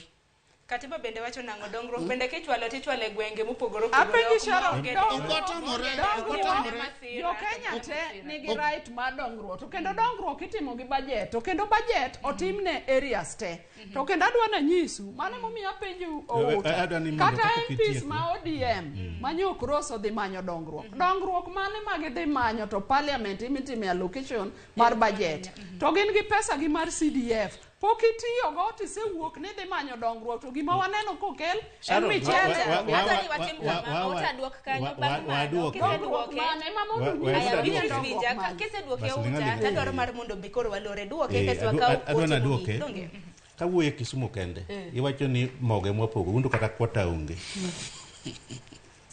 Katiba bende wacho nang'o dongruok bende kichwalo tichwalo e gwenge mopogore opogore Apenji ok Sharon, maonge dongruok- Ok watamore, ok dongruok- watamore. Jo Kenya te nigi right mar dongruok to kendo dongruok itimo gi budget to kendo budget otimne areas te to kendo adwa nanyisu mano emomiyo apenjo Outa Adwa ni mondo kata kapok MPs itieko. ma ODM manyo cross odhi manyo dongruok dongruok mane ma gidhi manyo to parliament imitime allocation mar budget to gin gi pesa gi mar CDF pok itiyogo tisewuok ni dhi manyo dongruok to gima waneno kokel en Sharon, michele Adwa ni watim kama, Outa duok kanyo bang' mano waduoke. kiseduoke Mane ma mondo Wa- Aya, wa- nyisi winjo dongruok winja, mane. kiseduoke Bas, Outa ling'ali. tadwaro mar mondo be koro walore duoke Eh, kaeto wakaw adwa ote naduoke. mogik. Donge? Kawuoyo e Kisumu kende, iwacho ni mogo ema wapogo, un to kata kwata onge.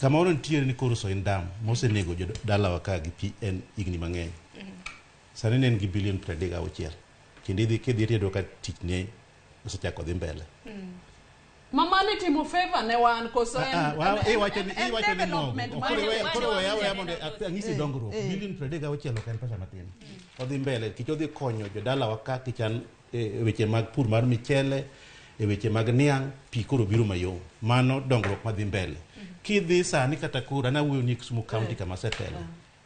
Kamoro nitiere ni koro Soin Dam mosenego jodalawa ka gi pi en higni mang'eny. Sani ne en gi bilion 36. Kendo idhi kidhi tiyudo ka tich ne osechako dhi mbele. Mamani timo favor ne wan koso en Iwacho ni iwacho ni mogo. development Koro mane weya koro weya weya Mane mondo wacho. anyisi dongruok. Bilion 36 ok en pesa matin. Odhi mbele kech odhi konyo jodalawa ka kichan e weche mag pur mar michele, e weche mag niang', pi koro biro mayom. Mano dongruok madhi mbele. Kidhi sani kata koro an awuoyo ni Kisumu County kama asetelo.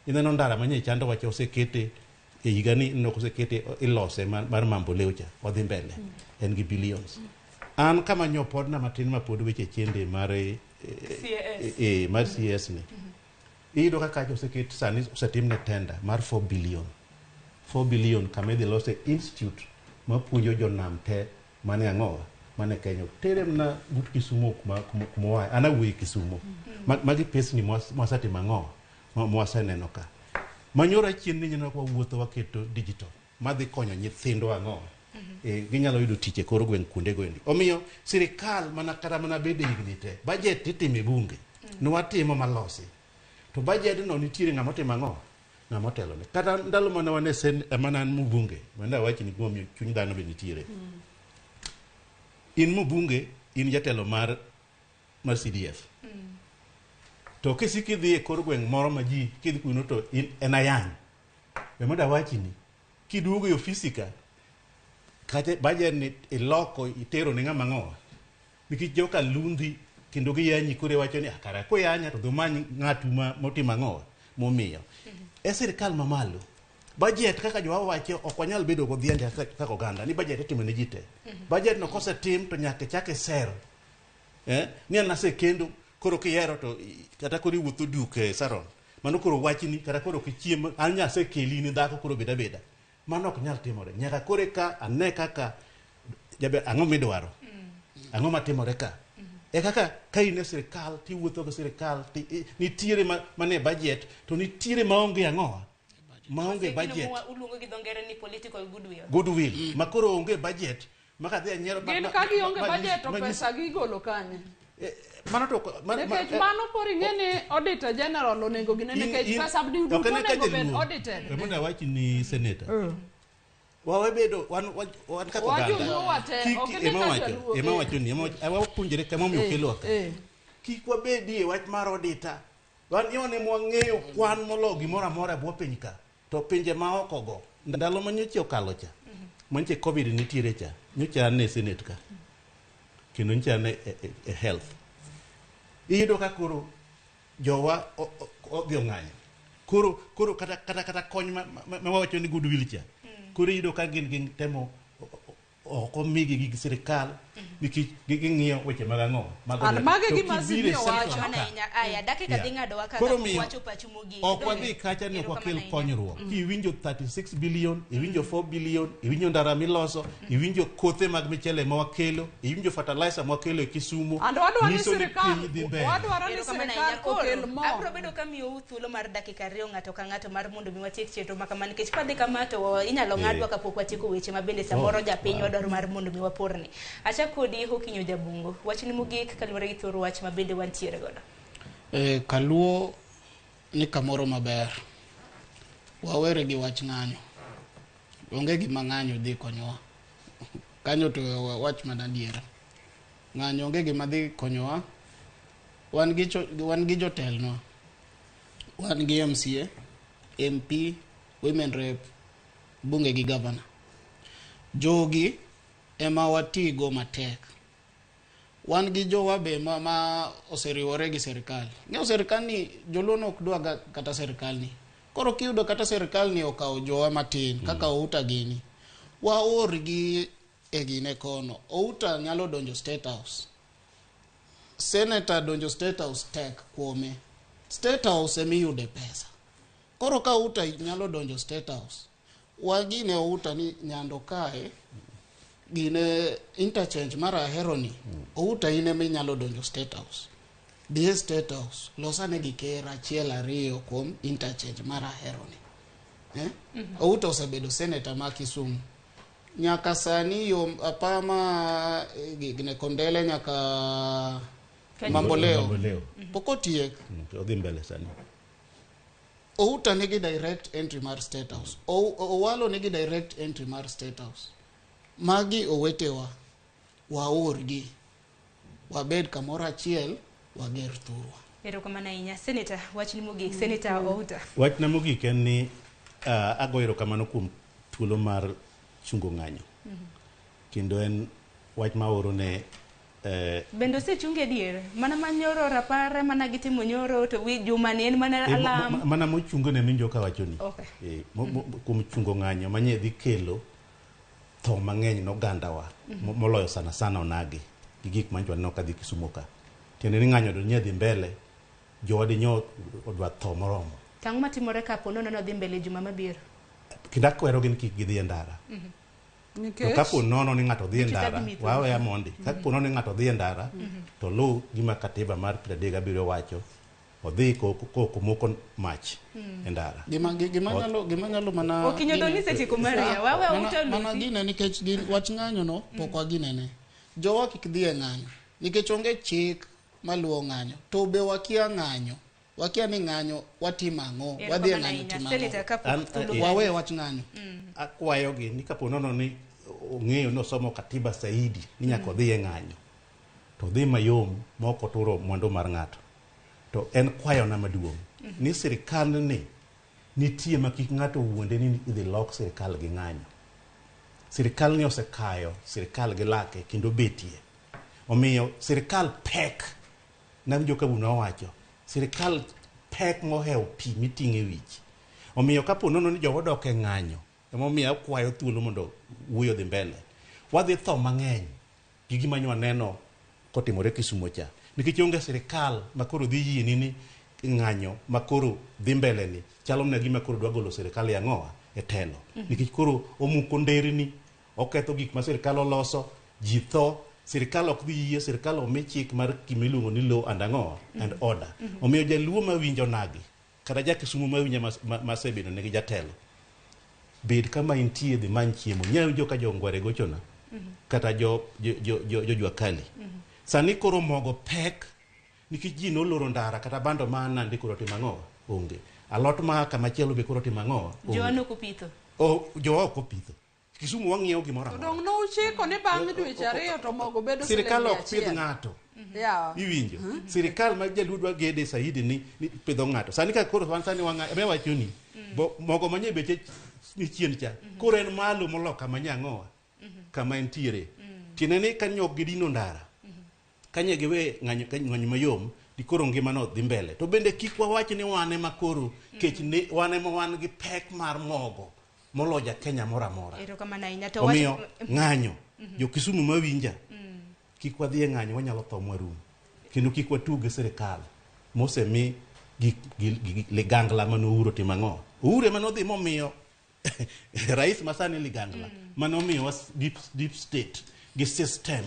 Ineno ndara manye chando wacho osekete e higani ineno kosekete ilose mar Mamboleo cha odhi mbele. En gi billions. An kama nyo podna matin ma pod weche chende mar CAS. mar CS ni. Iyudo ka kacha oseket sani osetimne tender mar 4 billion. 4 billion kama idhi lose institute mapuonjo jonam te mane ang'owa mane Kenya. Tere mana but Kisumu kuma kuma oaye. An awuoyo e Kisumu. Magi pesni mwasetimo ang'owa mwaseneno ka. Manyoro achien ni nyeneno ka wawuotho waketo digital madhi konyo nyithindwa ang'owa. Ginyalo yudo tich e kor gweng' kuonde go endi. Omiyo sirikal mana kata mana bede higni te budget itimo e bunge. Nwatimo malosi. To budget no nitiere ng'ama otimo ang'o? Ng'ama otelone. Kata ndalo mane wan e sen mana an mbunge, mondo awachni gimomiyo chuny dhano be nitiere. In mbunge, in jatelo mar CDF. To kisiko idhi e kor gweng' moro ma ji kidhi kuno to in en ayany. We mondo awachni, kiduogo e ofisi ka, kacha budget ni iloko itero ne ng'ama ng'owa. Nikech joka lundhi kendo giyanyi koro iwacho ni "Ah, kara koyanya to dhi umany ng'atu ma motimo ang'owa momiyo. E sirikal mamalo, budget kaka jowa wacho ok wanyal bedo godhiande kaka oganda ni budget itimo ne ji te. Budget no kosetim to nyaka ichak iser. Ni an asekendo koro kihero to kata koro iwuotho duk e Saron. Mano koro wachni kata koro kichiem an nyasekeli ni dhako koro beda beda. Mano ok nyal timore. Nyaka koro eka ane kaka jaber ang'o midwaro. Ang'o matimore ka. E kaka ka in e sirikal tiwuotho gi sirikal nitiere mane budget to nitiere maonge ang'owa. Maonge Gino budget. Uluongo gi dho ngere ni political goodwill. Goodwill. Ma koro onge budget ma kadhi anyiero Gin ka gionge budget to pesa gigolo kanye? Mano to Nikech mano koro ing'e ni auditor general onego gine nikech pesa duto onego bed audited. We mondo awach ni senator. Wawebedo wan kaka oganda. Wajoluo wate, ok ni Ema ka wacho, jaluo, ema wacho ni, ema wapuonjre kama omiyo okelwa ka. Kik wabedie e wach mar auditor. Wan wan ema wang'eyo kwan moloyo gimoro amora e bwo piny ka. To pinje ma oko go, ndalo ma nyocha okalo cha, manche COVID nitiere cha, nyocha an e senate ka. Kendo nyicha an e health. Iyudo ka koro jowa odhi ong'anyo. Koro kata kony ma wawacho ni goodwill cha. Koro iyudo ka gin temo ok omigi gig sirikal nikech ging'iyo weche mag ang'o. An mage gima Azimio wacho. Aya, dakika dhi ng'ado wa kaka wacho pachu mogik. Ok wadhi kacha ni ok wakel konyruok. Kiwinjo 36 billion, iwinjo 4 billion, iwinjo ndara miloso, iwinjo kothe mag michele ma wakelo, iwinjo fertilizer ma wakelo e Kisumu. And wadwaro ni sirikal, wadwaro ni sirikal okel mo. Abro bedo ka miyou thuolo mar dakika 2 ng'ato ka ng'ato mar mondo mi watiek chenro ma kama, nikech kwadhi kama to inyalo ng'adwa kapok watieko weche ma bende samoro japiny wadwaro mar mondo mi waporni. Achak kodi Okinyo Jabungo, wachni mogik kaluwore gi thor wach ma bende wantiere godo. Kaluo ni kamoro maber. Wawere gi wach ng'anyo. Onge gima ng'anyo dhi konyowa. Kanyo to wach mana adiera. Ng'anyo onge gima dhi konyowa. Wan gi jotelnwa. Wan gi MCA, MP, Women Rep, bunge gi governor. Jogi ema watigo matek. Wan gi jowa be ma oseriwore gi sirikal. Ng'eyo sirikal ni joluo ok dwa kata sirikal ni. Koro kiyudo kata sirikal ni okawo jowa matin kaka Outa gini. Waor gi e gine kono. Outa nyalo donjo State House. Senator donjo State House tek kuome. State House emiyude pesa. Koro ka Outa nyalo donjo State House, wagine Outa ni Nyando kae gine interchange mar Ahero ni, Outa in ema inyalo donjo State House. Dhi e State House, losane gi ker achiel ariyo kuom interchange mar Ahero ni. Outa osebedo senator ma Kisumu. Nyaka sani yo apama gine Kondele nyaka Mamboleo. Pok otiek. Odhi mbele sani. Outa nigi direct entry mar State House. Owalo nigi direct entry mar State House. Magi owetewa, waorgi, wabed kamoro achiel, wager thurwa. Erokamano ahinya. Senator, wachni mogik. Senator Outa. Wachna mogik en ni agoyo erokamano kuom thuolo mar chungo ng'anyo. Kendo en wach ma aoro ne Bende osechunge adier? Mana manyoro rapar, mana gitimo nyoro, to wi juma ni en mana alam. Mana mochungo ne minjo kawacho ni. Kuom chungo ng'anyo manye dhi kelo tho mang'eny nogandawa moloyo sana sana onagi gi gik mancho waneno ka dhi Kisumu ka. Tiende ni ng'anyo do nye dhi mbele, jowadi nyo odwa tho moromo. Tang'o matimore kapo nono no dhi mbele juma mabiro? Kendo akwero gin kik gidhi e ndara. To kapo nono ni ng'ato dhi e ndara, waweya mondi. Kapo nono ni ng'ato dhi e ndara, to luw gima katiba mar 37 wacho. Odhi komoko mach e ndara. Gima nyalo mana Okinyo to nisetieko Maria, wawe uto mana gine nikech wach ng'anyo no pok waginene. Jowa kik dhi e ng'anyo nikech onge chik maluwo ng'anyo. To be wakia ng'anyo. Wakia ni ng'anyo watimo ang'o, wadhi e ng'anyo timo ang'o. Wawe wach ng'anyo. Akwayogi ni kapo nono ni ong'eyo ni osomo katiba saidi ni nyaka odhi e ng'anyo, to odhi mayom ma ok oturo mwandu mar ng'ato. To en kwayona maduong' ni sirikal ni nitie ma kik ng'ato wuonde ni idhi lok sirikal gi ng'anyo. Sirikal ni osekayo sirikal gi lake kendo betie. Omiyo sirikal pek, nawinjo ka wuonwa owacho, sirikal pek mohewo pi miting'e wich. Omiyo kapo nono ni jowa odok e ng'anyo, emomiyo akwayo thuolo mondo wuoyo odhi mbele. Wadhi tho mang'eny gi gima nyo waneno kotimore Kisumu cha. Nikech onge sirikal ma koro dhi yieni ni ng'anyo ma koro dhi mbele ni chalo mana gima koro dwa golo sirikal e ang'owa e telo. Nikech koro omuko nderni, oketho gik ma sirikal oloso, ji tho, sirikal ok dhi yie, sirikal omi chik mar gima iluongo ni law and ang'owa and order. Omiyo jaluo mawinjo nagi, kata ja Kisumu mawinjo masebedo nigi jatelo, bed kama intie dhi many chiemo. Inyalo winjo ka jo Ngware gochona, kata jo Jua Kali. Sani koro mogo pek nikech ji noloro ndara, kata bando ma Nandi koro timo ang'o? Onge. Alot ma kama chielo be koro timo ang'o? Onge. Jowa ok opitho. Jowa ok opitho. Kisumu wang'iewo gimoro amora. Dong nouchiko ni bang' dweche ariyo to mogo bedo sirikal ok pidh ng'ato. Iwinjo. Sirikal ma jaluo dwa gede saidi ni pidho ng'ato. Sani ka koro wan sani wang'a ema wacho ni mogo manye beche ni chien cha. Koro en malo molo kama nyang'owa. Kama entiere. Tiende ni ka nyok gidino ndara. Kanye giwe ng'anyo ng'anyo mayom dikoro ngima no dhi mbele. To bende kik wawach ni wan ema koro kech ni wan ema wan gi pek mar mogo molo ja Kenya moro amora. Erokamano ahinya. To Omiyo ng'anyo jo Kisumu mawinja kik wadhi e ng'anyo wanyalo tho mwarum. Kendo kik watug gi sirikal mosemi gi, gi, gi ligangla mane Uhuru otimo ang'o. Uhuru ema nodhi momiyo rais masani ligangla manomiyowa deep state gi system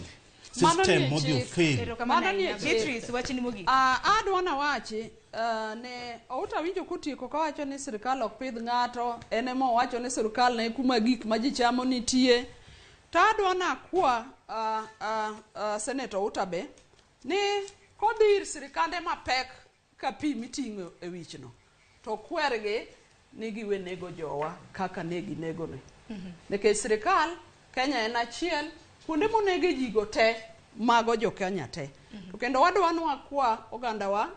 Mano system nie modhi chik. ofail. Erokamano Mano nie ahinya. chik. Beatrice, wachni mogik. Ah, adwa nawachi ne Outa winjo kotieko kawacho ni sirikal ok pidh ng'ato en ema owacho ni sirikal ne kuma gik ma ji chamo nitie to adwa nakwa Senator Outa be ni kodhi ir sirikande mapek ka pi miting'o e wichno to kwergi ni giwe nego jowa kaka ne ginego ni nikech sirikal Kenya en achiel kuonde monege jigo te mago jo Kenya te to kendo wadwa ni wakwa ogandawa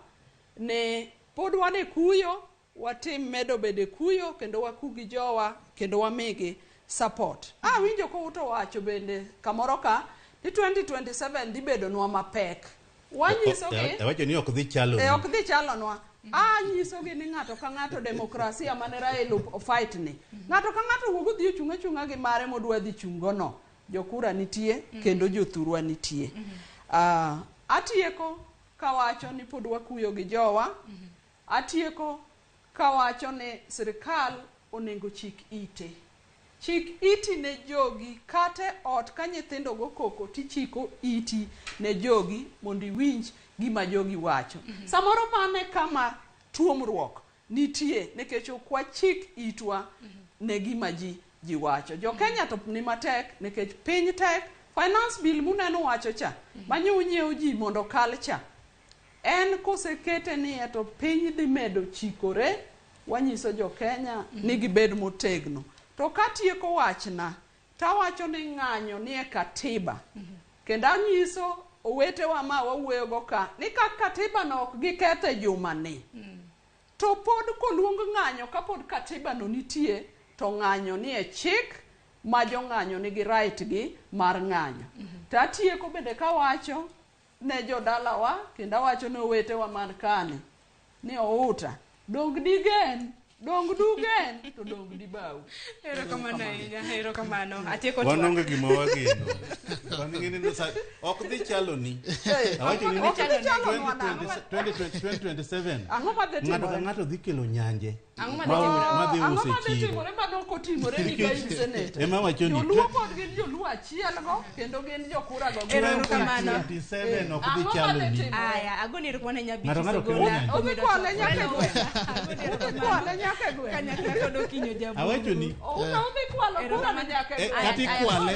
ni pod wan e kuyo watim medo bedo e kuyo kendo waku gi jowa kendo wamigi support. Awinjo ko wacho bende kamoro ka ni 2027 dhi bedonwa mapek. Wanyisogi Awacho ni ok dhi chalo. E ok dhi chalonwa. Anyisogi ni ng'ato ka ng'ato demokrasia mane Raila ofight ni. Ng'ato ka ng'ato wuog odhi ochung' achung'a gi mare modwa dhi chungo no. Jokura nitie kendo jothurwa nitie. Atieko kawacho ni pod wakuyo gi jowa. Atieko kawacho ni sirikal onego chik ite. Chik iti ne jogi kata e ot ka nyithindo go koko tichiko iti ne jogi mondo iwinj gima jogi wacho. Samoro mane kama tuomruok nitie nikech ok wachik itwa ne gima ji wacho. Jo Kenya to ni matek nikech piny tek. Finance bill muneno wacho cha manyo unyiewo ji mondo okal cha. En kosekete nie to piny dhi medo chikore, wanyiso jo Kenya ni gibed motegno. To katieko wachna, tawacho ni ng'anyo nie katiba. Kendo anyiso owetewa ma wawuoyogo ka, ni ka katiba no ok giketho e juma ni, to pod koluong ng'anyo kapod katiba no nitie, to ng'anyo nie chik ma jong'anyo nigi right gi mar ng'anyo. To atieko bende kawacho ne jodalawa kendo awacho ne owetewa man kani ni Outa dong digen dong dugen to dong dibau. Erokamano ahinya, erokamano. Atieko Wan twak. onge gima wageno. Wan ing'e ni ok dhi chalo ni. Awacho ni Ok dhi chalonwa nang'o? 2027. Ang'o madhi Ng'ato ka timore? ng'ato dhi kelo nyanje. Ang'o Ma madhi timore? madhi Ang'o uso e madhi chiro. timore mano ok otimore ni ka in senator? Ema wacho ni Joluo pod gin joluo achiel go kendo gin jokura go. gin Erokamano. 2027 ok dhi Ang'o chalo madhi ni. timore? Aya, agoni erokamano ahinya Ng'ato Beatrice ng'ato kelo Ogola. nyanje. Udhi kwale nyaka e gweng'. Udhi kwale nyaka e gweng'. Kanyakla kod Okinyo Jabungu. Awacho ni Outa udhi kwalo kura ni nyaka e gweng'. kata ikwale.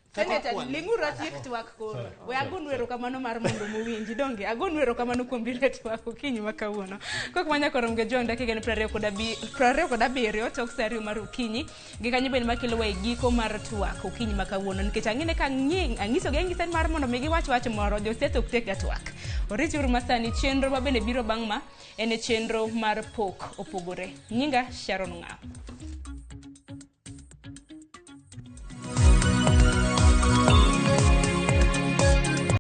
Senator, ling'uru atiek twak koro. We agonu erokamano mar mondo muwinji. Donge agonu erokamano kuom biro e twak okinyi ma kawuono. Kok manya korom gi John dakika en 27 tok sa 2 mar okinyi. Gi kanyo bende makelowa e giko mar twak okinyi ma kawuono. Nikech ang'ine ka ang'isogi ang'isa ni mar mondo mi giwach wach moro, josiasa ok tek ga twak. Oritiuru masani chenro ma bende biro bang' ma en chenro mar pok opogore. Nyinga Sharon Ng'awo.